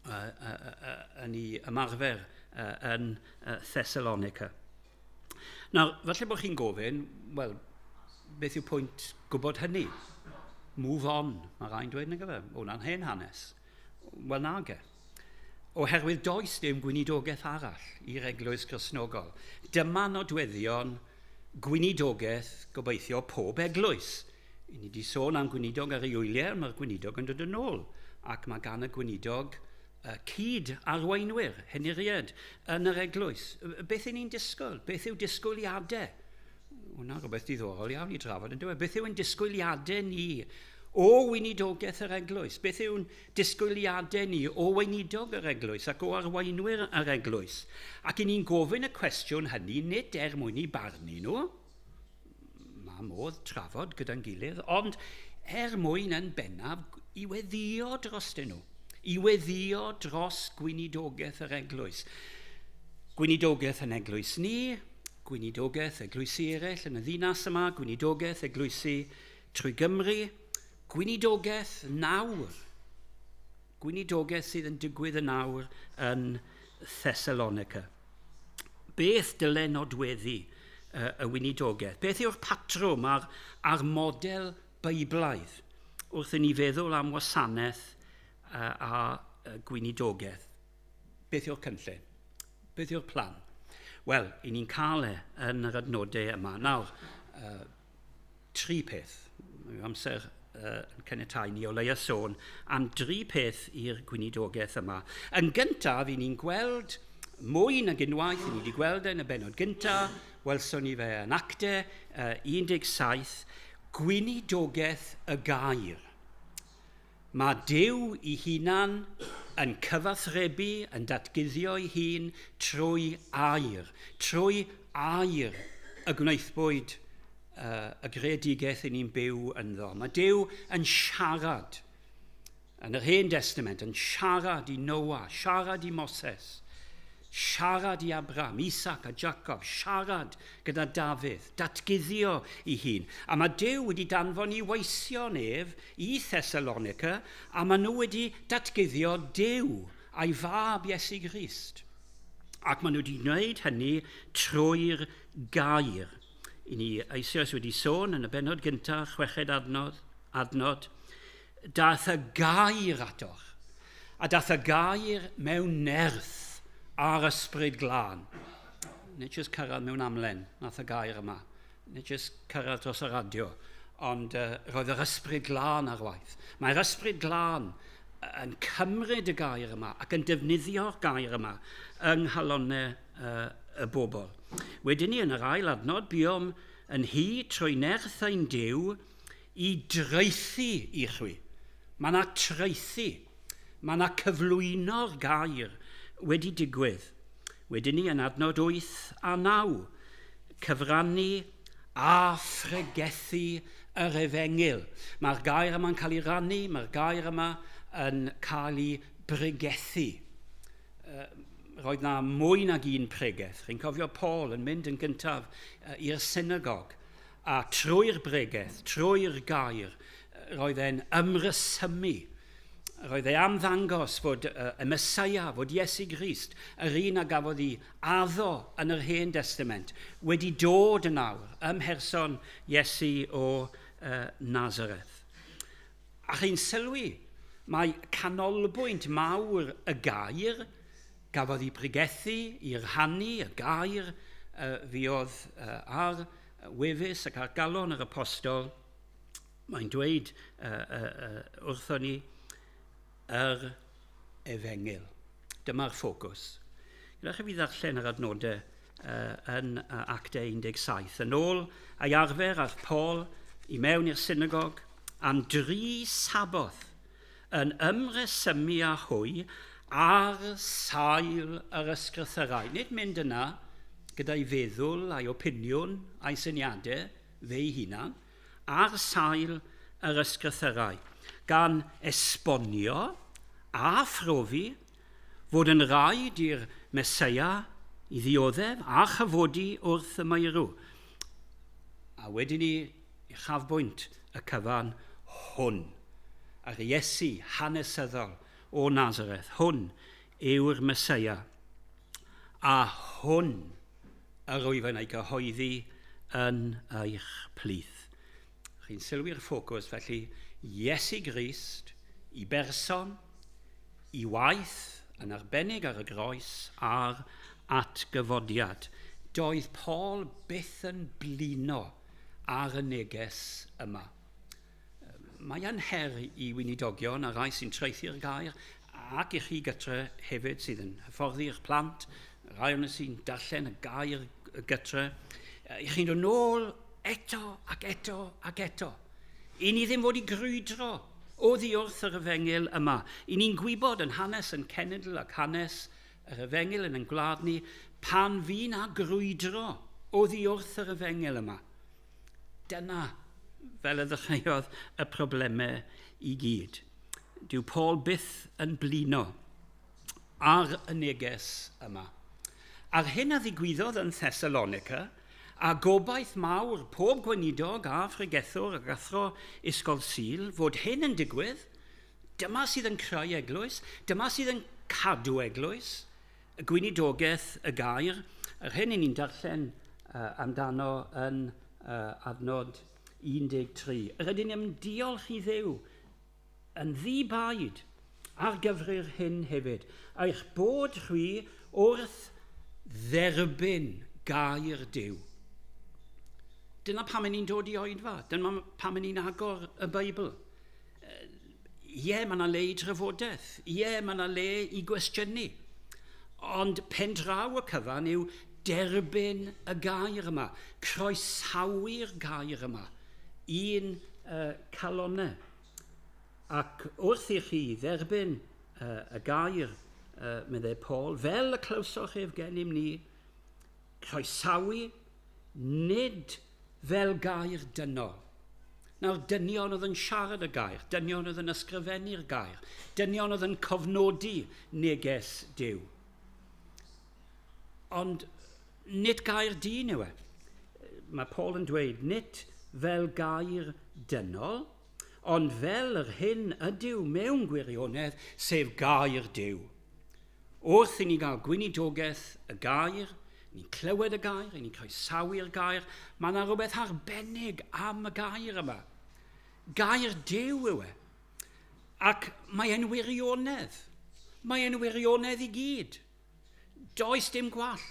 uh, uh, uh, yn ei ymarfer uh, yn uh, Thessalonica? Nawr, falle bod chi'n gofyn, wel, beth yw pwynt gwybod hynny? Move on, mae rhai'n dweud nag efe. Hwna'n hen hanes. Wel, nage. Oherwydd does dim gweinidogaeth arall i'r eglwys Gristnogol. Dyma nodweddion gweinidogaeth gobeithio pob eglwys. I ni wedi sôn am gweinidog ar ei wyliau, mae'r gweinidog yn dod yn ôl. Ac mae gan y gweinidog cyd arweinwyr, henuried, yn yr eglwys. Beth y'n ni'n disgwyl? Beth yw disgwyliadau? Hwna rhywbeth diddorol iawn i drafod yn dweud. Beth yw'n disgwyliadau ni o weinidogaeth yr eglwys? Beth yw'n disgwyliadau ni o weinidog yr eglwys ac o arweinwyr yr eglwys? Ac i ni'n gofyn y cwestiwn hynny nid er mwyn i barnu nhw, mae modd trafod gyda'n gilydd, ond er mwyn yn bennaf i weddio drostyn nhw, i weddio dros gweinidogaeth yr eglwys. Gweinidogaeth yn eglwys ni, gweinidogaeth eglwysi eraill yn y ddinas yma, gweinidogaeth eglwysi trwy Gymru, gweinidogaeth nawr. Gweinidogaeth sydd yn digwydd yn awr yn Thessalonica. Beth dyle nodweddu y weinidogaeth? Beth yw'r patrwm a'r, a'r model Beiblaidd wrth i ni feddwl am wasanaeth a gweinidogaeth? Beth yw'r cynllun? Beth yw'r plan? Wel, i ni'n cael e yn yr adnodau yma. Nawr, tri peth. Mae amser yn caniatáu ni o leia sôn am dri peth i'r gweinidogaeth yma. Yn gyntaf, i ni'n gweld mwy nag unwaith, i ni wedi gweld e yn y bennod gyntaf, welson ni fe yn acte 17, gweinidogaeth y gair. Mae Duw ei hunan yn cyfathrebu, yn datguddio ei hun trwy air. Trwy air y gwnaethpwyd uh, y greadigaeth i ni'n byw ynddo. Mae Duw yn siarad yn yr Hen Destament, yn siarad i Noah, siarad i Moses, siarad i Abraham, Isaac a Jacob, siarad gyda Dafydd, datguddio i hun. A mae Duw wedi danfon i weision ef i Thessalonica, a maen nhw wedi datguddio Duw a'i fab Iesu Grist. Ac maen nhw wedi gwneud hynny trwy'r gair. I ni eisoes wedi sôn yn y bennod gyntaf, chweched adnod, adnod, daeth y gair atoch, a daeth y gair mewn nerth ar ysbryd glân. Nid jyst cyrraedd mewn amlen, nath y gair yma. Nid jyst cyrraedd dros y radio, ond uh, roedd yr ysbryd glân ar waith. Mae'r ysbryd glân yn cymryd y gair yma ac yn defnyddio'r gair yma yng nghalonnau uh, y bobl. Wedyn ni yn yr ail adnod, buom yn hi trwy nerth ein Duw i draethu i chwi. Mae yna traethu, mae yna cyflwyno'r gair wedi digwydd. Wedyn ni yn adnod 8 a 9, cyfrannu a phregethu yr efengyl. Mae'r gair yma'n cael ei rannu, mae'r gair yma yn cael ei bregethu. Roedd na mwy nag un pregeth. Chi'n cofio Paul yn mynd yn gyntaf i'r synagog A trwy'r bregeth, trwy'r gair, roedd e'n ymresymu. Roedd e am ddangos fod y Meseia, fod Iesu Grist, yr un a gafodd ei addo yn yr Hen Destament, wedi dod yn awr ym mherson Iesu o Nazareth. A chi'n sylwi, mae canolbwynt mawr y gair gafodd ei pregethu, ei rhannu, y gair fuodd ar wefus ac ar galon yr apostol, mae'n dweud uh, uh, uh, wrthon ni yr efengyl. Dyma'r ffocws. Gyda chi fi ddarllen yr adnodau uh, yn uh, Actau 17. Yn ôl a'i arfer a'r Paul i mewn i'r synagog am dri saboth yn ymresymu â hwy Ar sail yr ysgrythyrau. Nid mynd yna gyda'i feddwl a'i opiniwn a'i syniadau fe'i hunan, ar sail yr ysgrythyrau, gan esbonio a phrofi fod yn rhaid i'r Meseia i ddioddef a chyfodi wrth y meirw. A wedyn ni uchafbwynt y cyfan hwn, yr Iesu hanesyddol o Nazareth, hwn yw'r Meseia, a hwn yr wyf yn ei gyhoeddi yn eich plith. Chi'n sylwi'r ffocws, felly, Iesu Grist, i berson, i waith, yn arbennig ar y groes, a'r atgyfodiad. Doedd Paul byth yn blino ar y neges yma. Mae yn her i weinidogion a rai sy'n traethu'r gair ac i chi gytre hefyd sydd yn hyfforddi'ch plant, rai o'n sy'n darllen y gair gytre. I chi'n dod nôl eto ac eto ac eto. I ni ddim fod i grwydro oddi wrth yr efengyl yma. I ni'n gwybod yn hanes yn cenedl ac hanes yr efengyl yn ein gwlad ni, pan fi na grwydro oddi wrth yr efengyl yma. Dyna fel y ddechreuodd y problemau i gyd. Dyw Paul byth yn blino ar y neges yma. A'r hyn a ddigwyddodd yn Thessalonica, a gobaith mawr pob gweinidog a phregethwr ac athro Ysgol Sul fod hyn yn digwydd, dyma sydd yn creu eglwys, dyma sydd yn cadw eglwys, y gweinidogaeth, y gair, yr hyn i ni'n darllen amdano yn adnod 13. Yr ydyn ni'n diolch i Dduw yn ddi-baid ar gyfri'r hyn hefyd, eich bod chwi wrth dderbyn gair Duw. Dyna pam ni'n dod i oedfa, dyna pam ni'n agor y Beibl. Ie, mae yna le i drafodaeth, ie, mae yna le i gwestiynu. Ond pen draw y cyfan yw derbyn y gair yma, croesawu'r gair yma, un calonau. Ac wrth i chi dderbyn y gair, meddai Paul, fel y clywsoch ef gennym ni, croesawu nid fel gair dynol. Nawr, dynion oedd yn siarad y gair, dynion oedd yn ysgrifennu'r gair, dynion oedd yn cofnodi neges Duw. Ond nid gair dyn yw e. Mae Paul yn dweud, nid fel gair dynol, ond fel yr hyn ydyw mewn gwirionedd, sef gair Duw. Wrth i ni gael gweinidogaeth y gair, ni'n clywed y gair, ni'n croesawu'r gair, mae yna rhywbeth arbennig am y gair yma. Gair Duw yw e. Ac mae e'n wirionedd. Mae e'n wirionedd i gyd. Does dim gwall.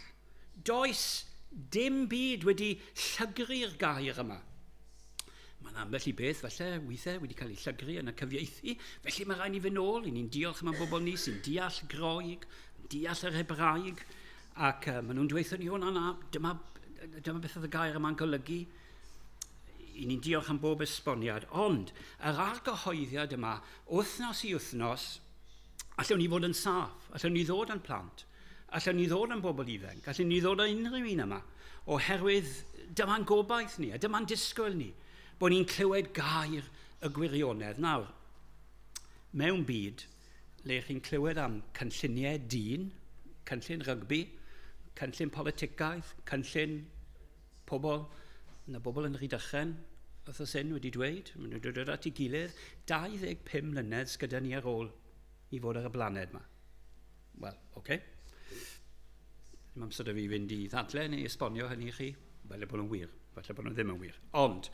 Does dim byd wedi llygru'r gair yma. Mae'n ambell i beth falle weithiau wedi cael ei llygru yn y cyfieithu, felly mae rhaid ni fynd nôl, i ni'n diolch am y bobl ni sy'n deall Groeg, deall yr Hebraeg, ac maen nhw'n dweud ni, o na na, dyma, dyma beth oedd y gair yma'n golygu. I ni'n diolch am bob esboniad, ond yr argyhoeddiad yma, wythnos i wythnos, allwn ni fod yn saff, allwn ni ddod yn plant, allwn ni ddod yn bobl ifanc, allwn ni ddod o unrhyw un yma, oherwydd dyma'n gobaith ni, a dyma'n disgwyl ni, bod ni'n clywed gair y gwirionedd. Nawr, mewn byd le chi'n clywed am cynlluniau dyn, cynllun rygbi, cynllun politicaeth, cynllun pobl, yna bobl yn Rhydychen, wrth hyn wedi dweud, maen nhw'n dod at ei gilydd, 25 mlynedd gyda ni ar ôl i fod ar y blaned yma. Wel, oce. Okay. Ddim amser da fi fynd i ddadle neu esbonio hynny i chi. Falle bod nhw'n wir, falle bod nhw ddim yn wir. Ond,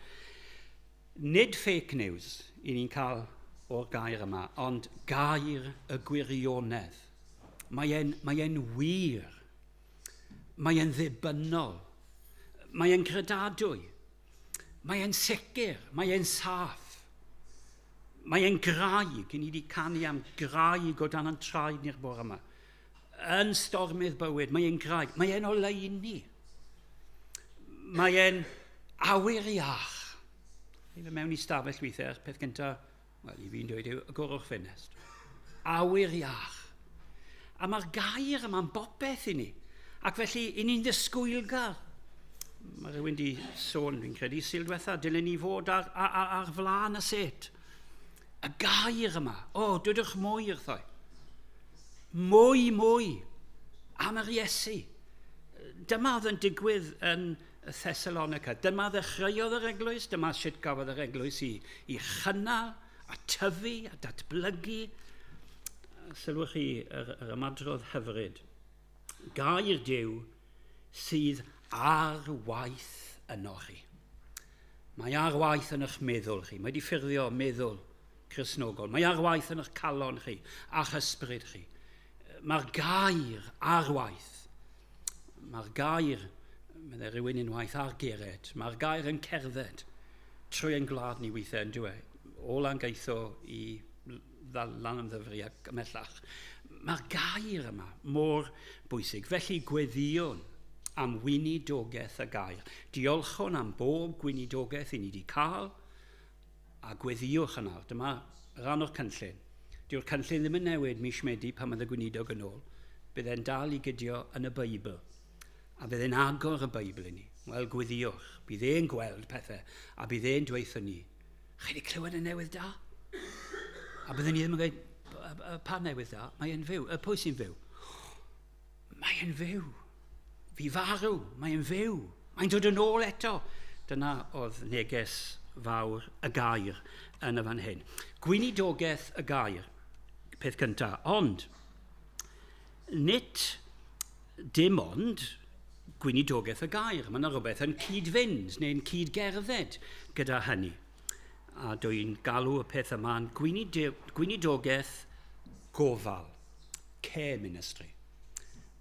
nid fake news i ni'n cael o'r gair yma, ond gair y gwirionedd. Mae e'n mae e'n wir. Mae e'n ddibynnol. Mae e'n credadwy. Mae e'n sicr. Mae e'n saff. Mae e'n graig. I ni wedi canu am graig o dan yn traed ni'r bore yma. Yn stormydd bywyd, mae e'n graig. Mae e'n oleuni. Mae e'n awyr iach. I fe mewn i stafell weithiau, peth gyntaf, wel, i fi'n dweud yw, agorwch ffenest. Awyr iach. A mae'r gair yma'n bopeth i ni. Ac felly, i ni'n ddisgwylgar. Mae rhywun wedi sôn, fi'n credu, Sul diwetha, dylen ni fod ar flaen y set. Y gair yma, o, dwedwch mwy wrtho. Mwy, mwy, am yr Iesu. Dyma oedd yn digwydd yn Thessalonica. Dyma ddechreuodd yr eglwys, dyma sut gafodd yr eglwys i chynnal a tyfu a datblygu. Sylwch chi yr ymadrodd hyfryd. Gair Duw sydd ar waith yno chi. Mae ar waith yn eich meddwl chi. Mae wedi ffurfio meddwl Cristnogol. Mae ar waith yn eich calon chi a'ch ysbryd chi. Mae'r gair ar waith. Mae'r gair, meddai rhywun unwaith, ar gered. Mae'r gair yn cerdded trwy ein gwlad ni weithiau, yn dyw e? O Langeitho i Lanymddyfri ac ymhellach. Mae'r gair yma mor bwysig. Felly gweddïwn am weinidogaeth y gair. Diolchwn am bob gweinidogaeth i ni wedi cael, a gweddïwch yna. Dyma rhan o'r cynllun. Dyw'r cynllun ddim yn newid mis Medi pan bydd y gweinidog yn ôl. Bydd e'n dal i gydio yn y Beibl. A bydd e'n agor y Beibl i ni. Wel, gweddïwch. Bydd e'n gweld pethau a bydd e'n dweud ni, chi wedi clywed y newydd da? A byddwn ni ddim yn gweud, pa newydd da? Mae e'n fyw. Pwy sy'n fyw? Mae e'n fyw. Fi farw. Mae e'n fyw. Mae'n dod yn ôl eto. Dyna oedd neges fawr y gair yn y fan hyn. Gweinidogaeth y gair, peth cyntaf. Ond, nid dim ond gweinidogaeth y gair. Mae yna rhywbeth yn cyd-fynd neu'n cyd-gerdded gyda hynny. A dwi'n galw y peth yma'n gweinidogaeth gofal, care ministry.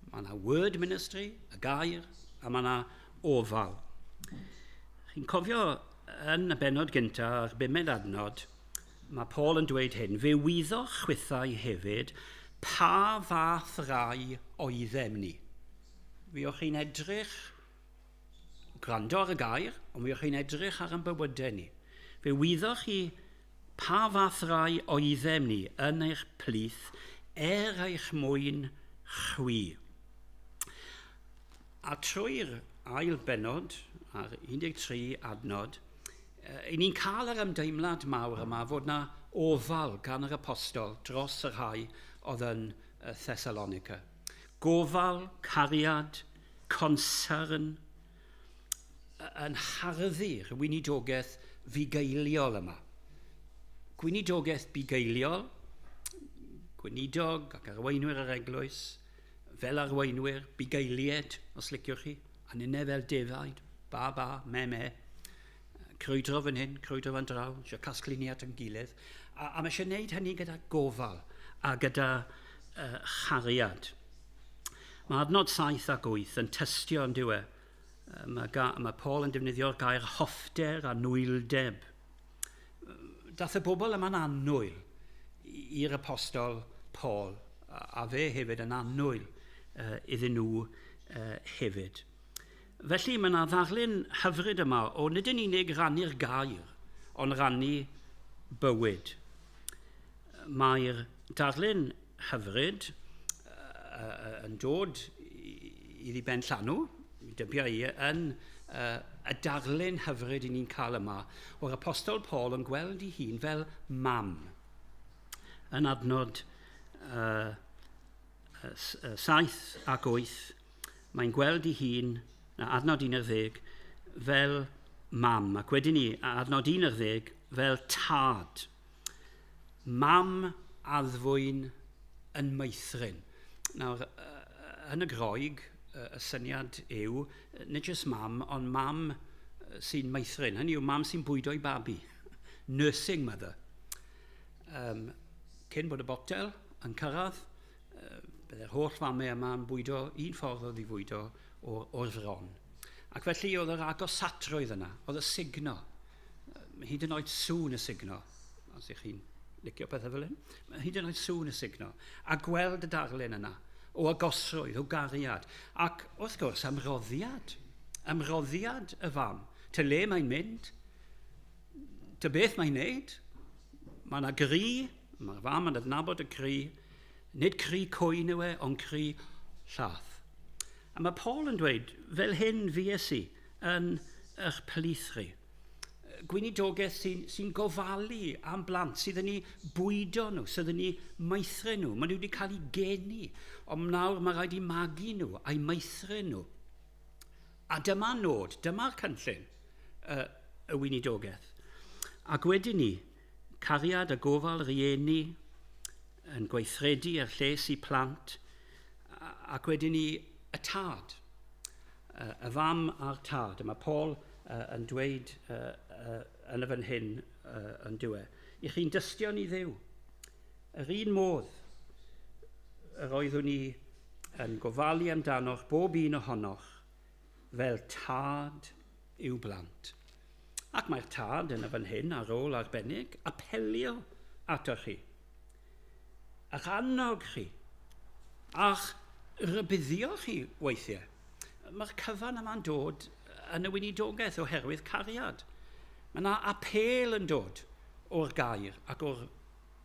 Mae yna word ministry, y gair, a mae yna ofal. Chi'n cofio yn y bennod gyntaf, ar bumed adnod, mae Paul yn dweud hyn, fe wyddoch chwithau hefyd pa fath rai oeddem ni. Fi o'ch chi'n edrych, gwrando ar y gair, ond fi o'ch chi'n edrych ar ein bywydau ni. Fe wyddoch chi pa fath rai oeddem ni yn eich plith er eich mwyn chwi. A trwy'r ail bennod, ar 13 adnod, i ni'n cael yr ymdeimlad mawr yma fod na ofal gan yr apostol dros y rhai oedd yn Thessalonica. Gofal, cariad, concern, yn harddu'r weinidogaeth fugeiliol yma. Gweinidogaeth bugeiliol, gweinidog ac arweinwyr yr eglwys, fel arweinwyr, bugeilied, os liciwch chi, a ninne fel defaid, ba ba, me me, crwydro fan hyn, crwydro fan draw, eisiau casglu ni at yn gilydd. A mae eisiau gwneud hynny gyda gofal a gyda chariad. Mae adnod 7 ac 8 yn tystio yn dyw e. Mae Paul yn defnyddio'r gair hoffter a nwyldeb. Dath y bobl yma'n annwyl i'r apostol Paul, a fe hefyd yn annwyl iddyn nhw hefyd. Felly mae yna ddarlun hyfryd yma o nid yn unig rannu'r gair, ond rannu bywyd. Mae'r darlun hyfryd yn dod i ddiben llanw, dybio i, yn y darlun hyfryd i ni'n cael yma, o'r apostol Paul yn gweld ei hun fel mam. Yn adnod 7 ac 8, mae'n gweld ei hun, adnod 11, fel mam, ac wedyn ni, adnod 11, fel tad. Mam addfwyn yn meithrin. Nawr, yn y Groeg, y syniad yw, nid jyst mam, ond mam sy'n meithrin. Hynny yw, mam sy'n bwydo i babi. Nursing mother. Cyn bod y botel yn cyrraedd, byddai'r holl famau yma yn bwydo un ffordd oedd i fwydo o'r fron. Ac felly oedd yr agosatrwydd yna, oedd y sugno. Hyd yn oed sŵn y sugno, os ych chi'n licio pethau fel hyn, hyd yn oed sŵn y sugno. A gweld y darlun yna, o agosrwydd, o gariad. Ac wrth gwrs, ymroddiad. Ymroddiad y fam. Ty le mae'n mynd, ty beth mae'n neud. Mae yna gri, mae'r fam yn adnabod y gri. Nid cri cwyn yw e, ond cri llath. A mae Paul yn dweud, fel hyn fues i yn eich plith chi. Gweinidogaeth sy'n gofalu am blant, sydd yn eu bwydo nhw, sydd yn eu meithrin nhw. Maen nhw wedi cael eu geni, ond nawr mae rhaid i magu nhw a'i meithrin nhw. A dyma'r nod, dyma'r cynllun y weinidogaeth. Ac wedyn ni, cariad a gofal rieni yn gweithredu er lles i plant, ac wedyn ni y tad, y fam a'r tad. A mae Paul yn dweud yn y fan hyn yn diwe. I chi'n dystion i Dduw. Yr un modd yr oeddwn ni yn gofalu amdanoch bob un ohonoch fel tad i'w blant. Ac mae'r tad yn y fan hyn ar ôl arbennig apelio atoch chi. A'ch annog chi. A'ch rybuddio chi weithiau. Mae'r cyfan yma'n dod yn y weinidogaeth oherwydd cariad. Mae yna apêl yn dod o'r gair ac o'r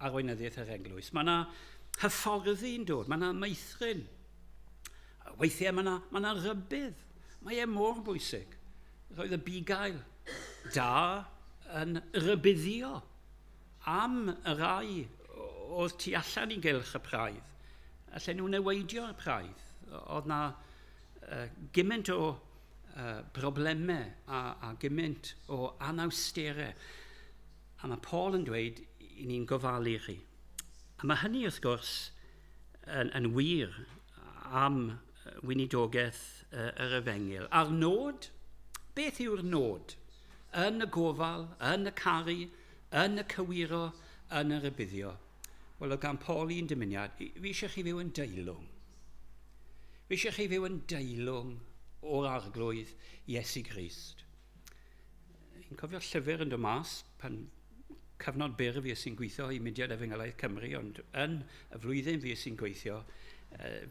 arweinyddiaeth yr eglwys. Mae yna hyfforddi'n dod, mae yna meithrin. Weithiau mae yna rybudd. Mae e mor bwysig. Roedd y bugail da yn rybuddio am y rai oedd tu allan i gylch y praidd. Allen nhw neweidio'r praidd. Oedd na gymaint o broblemau a gymaint o anawsterau. A mae Paul yn dweud i ni'n gofalu chi. A mae hynny wrth gwrs yn wir am weinidogaeth yr efengyl. A'r nod, beth yw'r nod? Yn y gofal, yn y caru, yn y cywiro, yn y rybuddio. Wel, oedd gan Paul un dymuniad, fi eisiau chi fyw yn deilwng. Fi eisiau chi fyw yn deilwng o'r Arglwydd Iesu Grist. Fi'n cofio llyfr yn dod mas pan cyfnod byr fi sy'n gweithio i Mudiad Efengylaidd Cymru, ond yn y flwyddyn fi sy'n gweithio,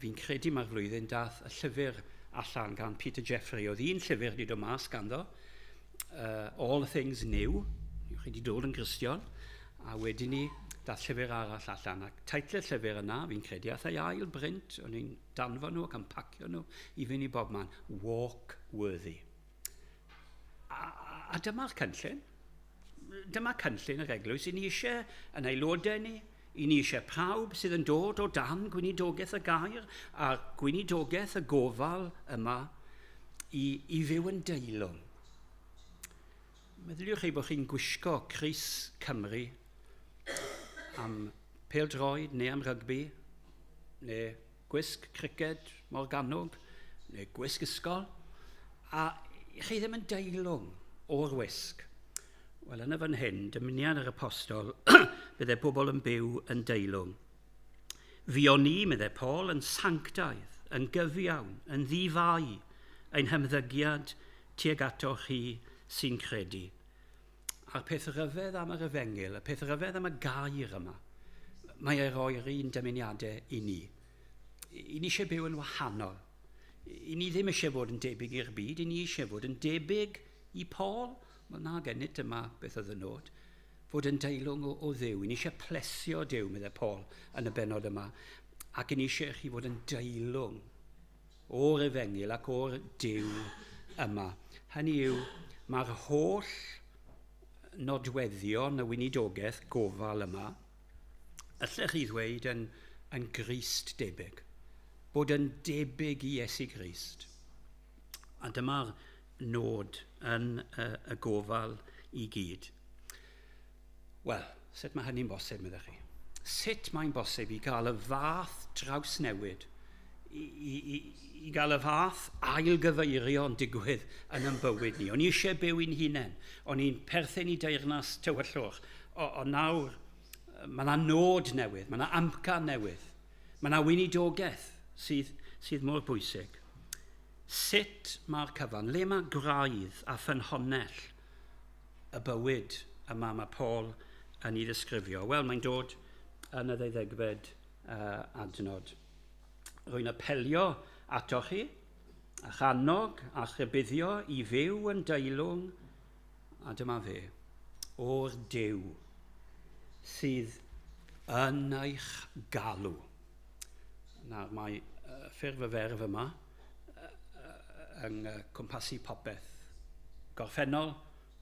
fi'n credu mae'r flwyddyn dath y llyfr allan gan Peter Jeffrey. Oedd un llyfr wedi dod mas ganddo, All Things New, chi wedi dod yn Gristion, a wedyn ni dath llyfr arall allan. Ac teitl y llyfr yna, fi'n credu, ath ei ail brint, o'n i'n danfon nhw ac yn pacio nhw i fynd i bob man, Walk Worthy. A dyma'r cynllun. Dyma cynllun yr eglwys. I ni eisiau yn aelodau ni, i ni eisiau pawb sydd yn dod o dan gweinidogaeth y gair a'r gweinidogaeth y gofal yma i fyw yn deilwng. Meddyliwch chi bod chi'n gwisgo crys Cymru am pêl-droed neu am rygbi, neu gwisg criced Morgannwg, neu gwisg ysgol, a chi ddim yn deilwng o'r wisg. Wel, yn y fan hyn, dymuniad yr apostol, bydde pobl yn byw yn deilwng. Fuon ni, meddai Paul, yn sanctaidd, yn gyfiawn, yn ddifai, ein hymddygiad tuag atoch chi sy'n credu. A'r peth rhyfedd am yr efengyl, y peth rhyfedd am y gair yma, mae e roi'r un dymuniadau i ni. I ni eisiau byw yn wahanol. I ni ddim eisiau fod yn debyg i'r byd, i ni eisiau fod yn debyg i Paul. Wel na gennyd, dyma beth oedd y nod. Fod yn deilwng o Dduw. I ni eisiau plesio Duw, meddai Paul yn y bennod yma. Ac i ni eisiau chi fod yn deilwng o'r efengyl ac o'r Duw yma. Hynny yw, mae'r holl nodweddion y weinidogaeth gofal yma, allech chi ddweud yn Grist debyg. Bod yn debyg i Iesu Grist. A dyma'r nod yn y gofal i gyd. Wel, sut mae hynny'n bosib, meddech chi? Sut mae'n bosib i gael y fath drawsnewid, i gael y fath ailgyfeirio'n digwydd yn ein bywyd ni? O'n i eisiau byw i'n hunain, o'n i'n perthyn i deyrnas tywyllwch, ond nawr mae yna nod newydd, mae yna amcan newydd, mae yna weinidogaeth sydd mor bwysig. Sut mae'r cyfan, le mae graidd a ffynhonnell y bywyd yma mae Paul yn ei ddisgrifio? Wel, mae'n dod yn y ddeuddegfed adnod. Rwy'n apelio atoch chi, a'ch annog a rhybuddio i fyw yn deilwng, a dyma fe, o'r Duw sydd yn eich galw. Nawr, mae ffurf y ferf yma yn cwmpasu popeth. Gorffennol,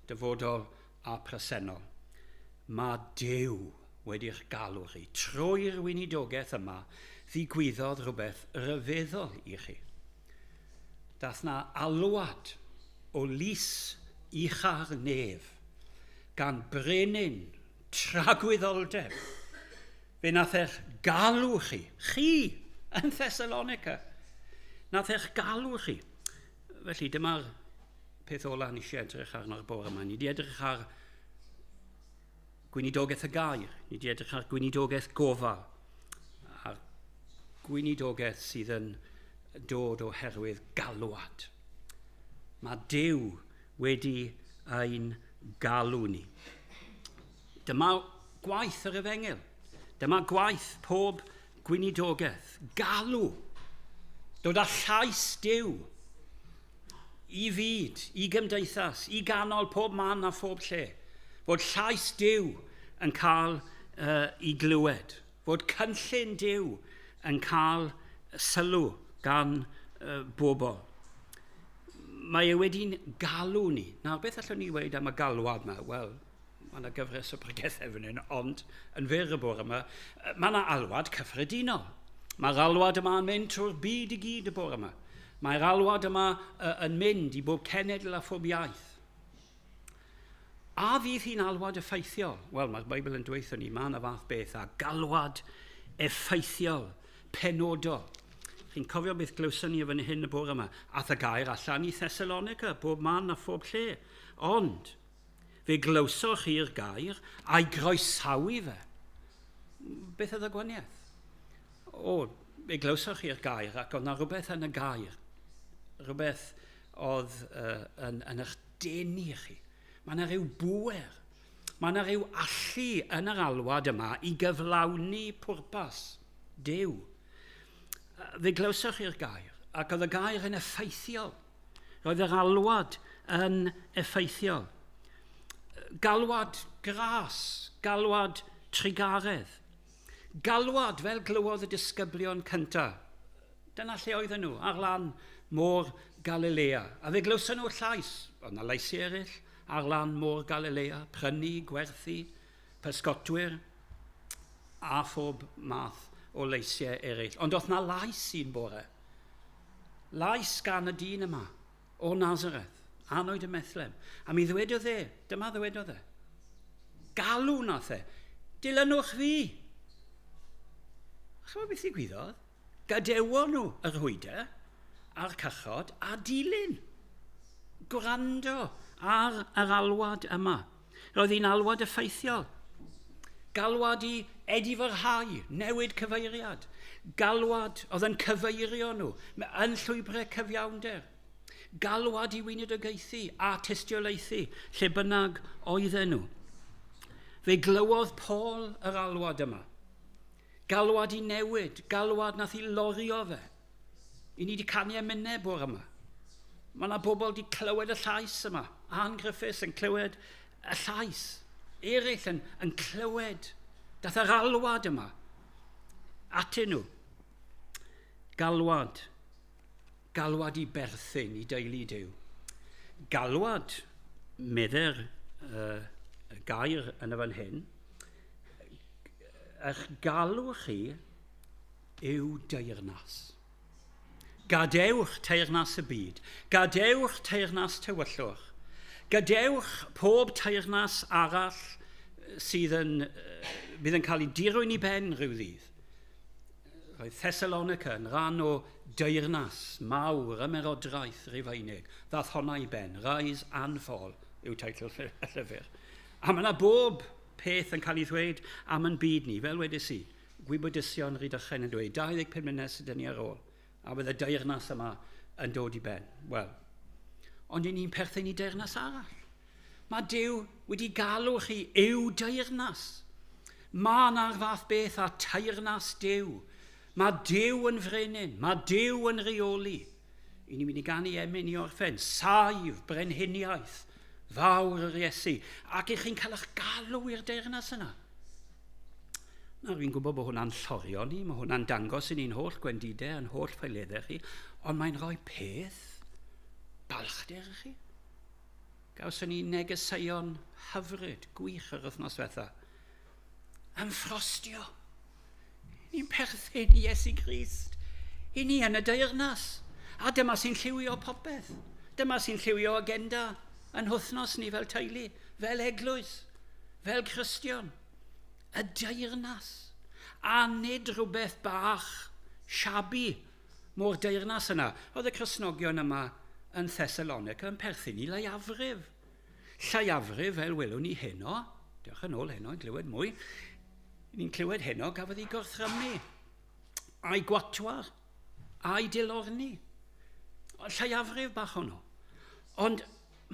dyfodol a presennol. Mae Duw wedi'ch galw chi. Trwy'r weinidogaeth yma, ddigwyddodd rhywbeth rhyfeddol i chi. Dath na alwad o lys ucha'r nef gan brenin tragwyddoldeb. Fe nath eich galw chi, chi yn Thessalonica, nath eich galw chi. Felly dyma'r peth ola ni eisiau edrych arno'r bore yma. Ni wedi edrych ar gweinidogaeth y gair, ni wedi edrych ar gweinidogaeth gofal, a'r gweinidogaeth sydd yn dod oherwydd galwad. Mae Duw wedi ein galw ni. Dyma gwaith yr efengyl. Dyma gwaith pob gweinidogaeth. Galw. Dod â llais Duw i fyd, i gymdeithas, i ganol pob man a phob lle. Fod llais Duw yn cael i glywed. Fod cynllun Duw yn cael sylw gan bobl. Mae e wedi'n galw ni. Nawr, beth allwn ni weud am y galwad yma? Wel, mae yna gyfres o bregethau fan hyn, ond yn fyr y bore yma, mae yna alwad cyffredinol. Mae'r alwad yma yn mynd trwy'r byd i gyd y bore yma. Mae'r alwad yma yn mynd i bob cenedl a phob iaith. A fydd hi'n alwad effeithiol? Wel, mae'r Beibl yn dweud ni, mae yna fath beth a galwad effeithiol, penodol. Chi'n cofio beth glywson ni fan hyn y bore yma? Ath y gair allan i Thessalonica, bob man a phob lle. Ond, fe glywsoch chi'r gair a'i groesawu fe. Beth oedd y gwahaniaeth? O, fe glywsoch chi'r gair ac oedd na rhywbeth yn y gair. Rhywbeth oedd yn eich denu chi. Mae yna rhyw bŵer. Mae yna rhyw allu yn yr alwad yma i gyflawni pwrpas Duw. Fe glywsoch chi'r gair, ac oedd y gair yn effeithiol. Roedd yr alwad yn effeithiol. Galwad gras, galwad trugaredd. Galwad fel glywodd y disgyblion cyntaf. Dyna lle oedden nhw, ar lan môr Galilea. A fe glywson nhw llais. Oedd yna laesi eraill ar lan môr Galilea, prynu, gwerthu, pysgotwyr, a phob math o leisiau eraill. Ond oedd yna lais un bore. Lais gan y dyn yma, o Nazareth, anwyd ym Methlehem. A mi ddwedodd e, dyma ddwedodd e. Galw nath e, dilynwch fi. A chymod beth ddigwyddodd? Gadewon nhw y rhwyde a'r cychod a dilyn. Gwrando ar yr alwad yma. Roedd hi'n alwad effeithiol. Galwad i edifyrhau, newid cyfeiriad. Galwad oedd yn cyfeirio nhw yn llwybrau cyfiawnder. Galwad i weinidogaethu a tystiolaethu lle bynnag oedden nhw. Fe glywodd Paul yr alwad yma. Galwad i newid, galwad nath i lorio fe. I ni wedi canu emynau bore yma. Mae yna bobl wedi clywed y llais yma. Ann Griffiths yn clywed y llais. Eraill yn clywed. Dath yr alwad yma atyn nhw. Galwad. Galwad i berthyn i deulu Duw. Galwad, medder gair yn y fan hyn, eich galw chi yw deyrnas. Gadewch teyrnas y byd. Gadewch teyrnas tywyllwch. Gadewch pob teyrnas arall sydd yn, bydd yn cael ei dirwyn i ben rhyw ddydd. Roedd Thessalonica yn rhan o deyrnas mawr ymerodraeth Rufeinig. Ddath honna i ben. Rise and Fall yw teitl y llyfr. A mae yna bob peth yn cael ei ddweud am yn byd ni, fel wedes i, gwybodusion Rhydychen yn dweud, 25 mlynedd sydd ni ar ôl, a bydd y deyrnas yma yn dod i ben. Wel, ond i ni'n perthyn i deyrnas arall. Mae Duw wedi galw chi i'w deyrnas. Mae yna'r fath beth a teyrnas Duw. Mae Duw yn frenin, mae Duw yn rheoli. I ni'n mynd i ganu emyn i orffen, saif brenhiniaeth fawr yr Iesu, ac i chi'n cael eich galw i'r deyrnas yna. Nawr, fi'n gwybod bod hwnna'n llorio ni, mae hwnna'n dangos i ni'n holl gwendidau, yn holl ffaeleddau chi, ond mae'n rhoi peth balchder i chi. Gawson ni negeseuon hyfryd, gwych yr wythnos diwetha. Yn ffrostio. Ni'n perthyn i Iesu Grist. I ni yn y deyrnas. A dyma sy'n lliwio popeth. Dyma sy'n lliwio agenda yn wythnos ni fel teulu, fel eglwys, fel Cristion. Y deyrnas. A nid rhywbeth bach shabby mo'r deyrnas yna. Oedd y Cristnogion yma yn Thessalonica yn perthyn i leiafrif. Lleiafrif, fel welwn ni heno, diolch yn ôl heno i glywed mwy, ni'n clywed heno gafodd ei gorthrymu, a'i gwatwar, a'i dilorni. Lleiafrif bach hwnnw. Ond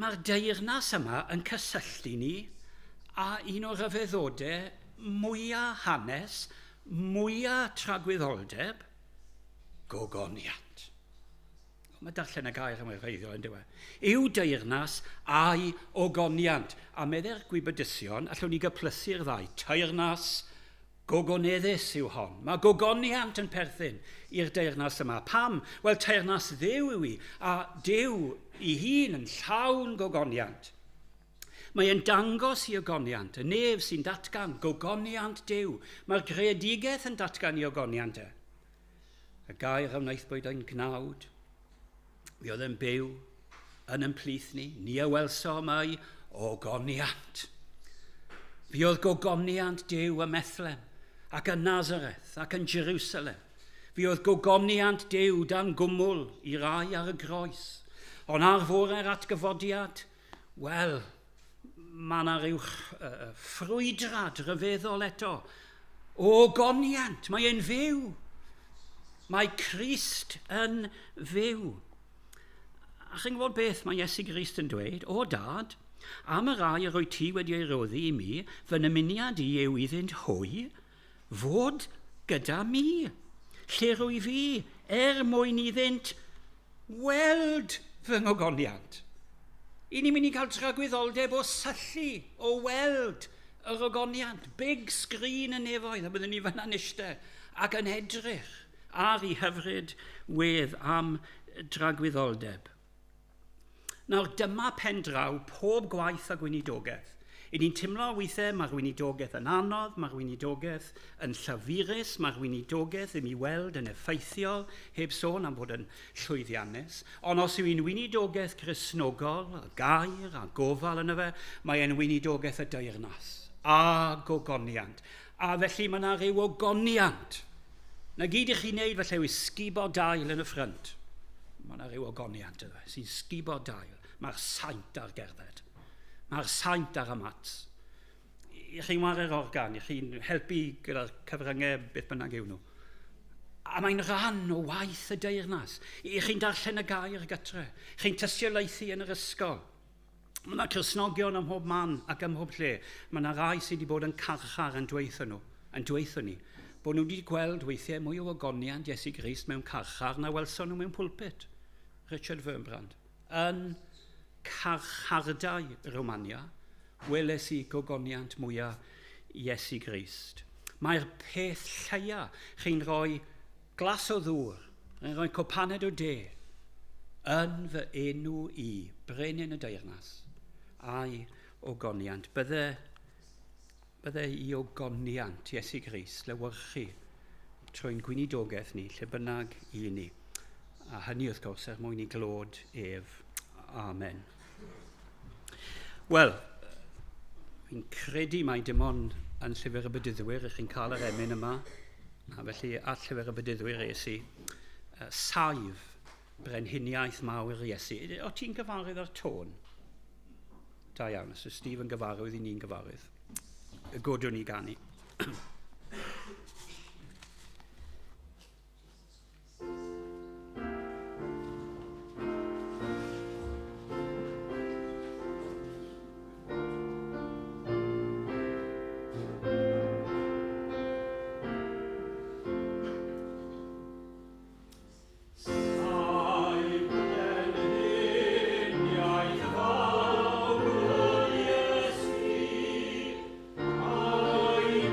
mae'r deyrnas yma yn cysylltu ni a un o'r rhyfeddodau mwyaf hanes, mwyaf tragwyddoldeb, gogoniant. Mae darllen y gair yma wreiddiol yn dywe. Yw deyrnas a'i ogoniant. A medde'r gwybodusion, allwn ni gyplysu'r ddau. Teyrnas gogoneddus yw hon. Mae gogoniant yn perthyn i'r deyrnas yma. Pam? Wel, teyrnas Dduw yw hi, a Duw ei hun yn llawn gogoniant. Mae e'n dangos i ogoniant, y nef sy'n datgan gogoniant Duw. Mae'r greadigaeth yn datgan i ogoniant e. Y gair a wnaethpwyd ein gnawd, mi oedd yn byw yn ymplith ni, ni a welsom ei ogoniant. Fi oedd gogoniant Duw ym Methlehem ac yn Nazareth ac yn Jerusalem. Fi oedd gogoniant Duw dan gwmwl i rai ar y groes. Ond ar fore'r atgyfodiad, wel, mae yna rhyw ffrwydrad rhyfeddol eto. Ogoniant, mae e'n fyw. Mae Crist yn fyw. A chi'n gwybod beth mae Iesu Grist yn dweud? O dad, am y rai yr wyt ti wedi ei roddi i mi, fy nymuniad i yw iddynt hwy fod gyda mi, lle rwy fi, er mwyn iddynt weld fy ngogoniant. I ni'n mynd i gael tragwyddoldeb o syllu, o weld yr ogoniant, big screen y nefoedd, a byddwn ni fyna'n eistedd ac yn edrych ar ei hyfryd wedd am dragwyddoldeb. Nawr, dyma pen draw pob gwaith a gweinidogaeth. I ni'n teimlo weithiau mae'r weinidogaeth yn anodd, mae'r weinidogaeth yn llafurus, mae'r weinidogaeth ddim i weld yn effeithiol, heb sôn am fod yn llwyddiannus. Ond os yw hi'n weinidogaeth Gristnogol, a gair a gofal yno fe, mae e'n weinidogaeth y deyrnas a gogoniant. A felly mae yna rhyw ogoniant. Na gyd i chi'n neud felly yw sgubo dail yn y ffrynt. Mae yna rhyw ogoniant yna sy'n sgubo dail. Mae'r saint ar gerdded. Mae'r saint ar y mats. I chi'n ware'r organ, i chi'n helpu gyda'r cyfryngau beth bynnag yw nhw. A mae'n rhan o waith y deyrnas. I chi'n darllen y gair gytre. Chi'n tystiolaethu yn yr ysgol. Mae yna Cristnogion ym mhob man ac ym mhob lle. Mae yna rai sydd wedi bod yn carchar yn dweithio nhw, yn dweithio ni, bod nhw wedi gweld weithiau mwy o ogoniant Iesu Grist mewn carchar na welson nhw mewn pulpit. Richard Wurmbrand. Yn carchardau Romania, weles i gogoniant mwyaf Iesu Grist. Mae'r peth lleia, chi'n rhoi glas o ddŵr, chi'n rhoi cwpaned o de, yn fy enw i, brenin y deyrnas, a'i ogoniant. Bydde i ogoniant Iesu Grist lewyrchu trwy'n gweinidogaeth ni, lle bynnag i ni. A hynny wrth gwrs er mwyn i glod ef. Amen. Wel, fi'n credu mai dim ond yn Llyfr y Bedyddwyr ych chi'n cael yr emyn yma. A felly at Llyfr y Bedyddwyr es i. Saif brenhiniaeth mawr Iesu. O ti'n gyfarwydd â'r tôn? Da iawn, os yw Steve yn gyfarwydd, i ni'n gyfarwydd. Y godwn ni ganu. Saif brenhiniaeth fawr Iesu, a'i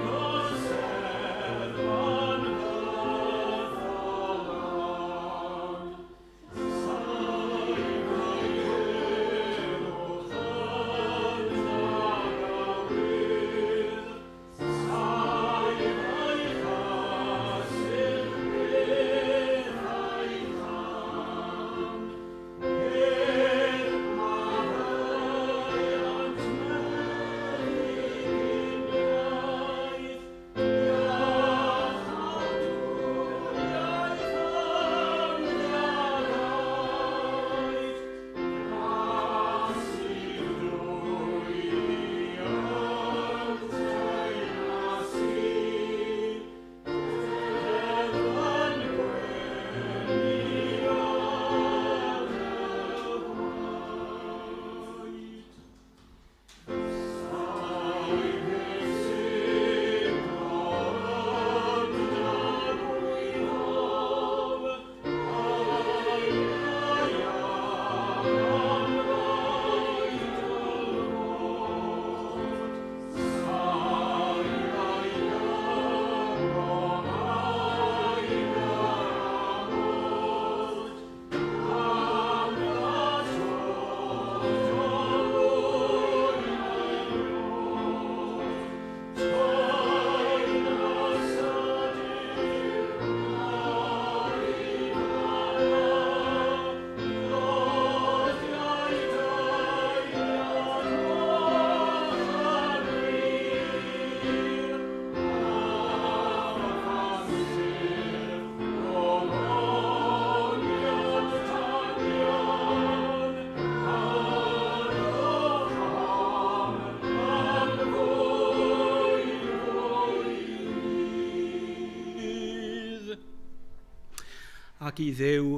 Ac i Dduw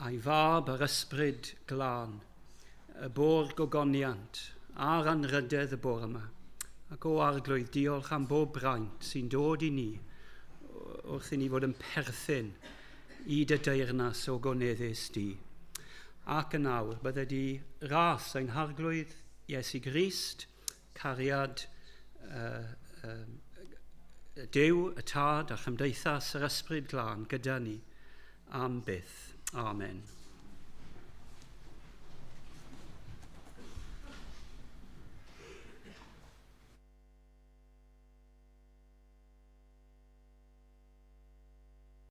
a'i Fab yr Ysbryd Glân, y bo'r gogoniant a'r anrhydedd y bore yma. Ac o Arglwydd, diolch am bob braint sy'n dod i ni wrth i ni fod yn perthyn i dy deyrnas o goneddus di. Ac yn awr, bydde di ras ein Harglwydd Iesu Grist, cariad Duw, y Tad a Chymdeithas yr Ysbryd Glân gyda ni am byth. Amen.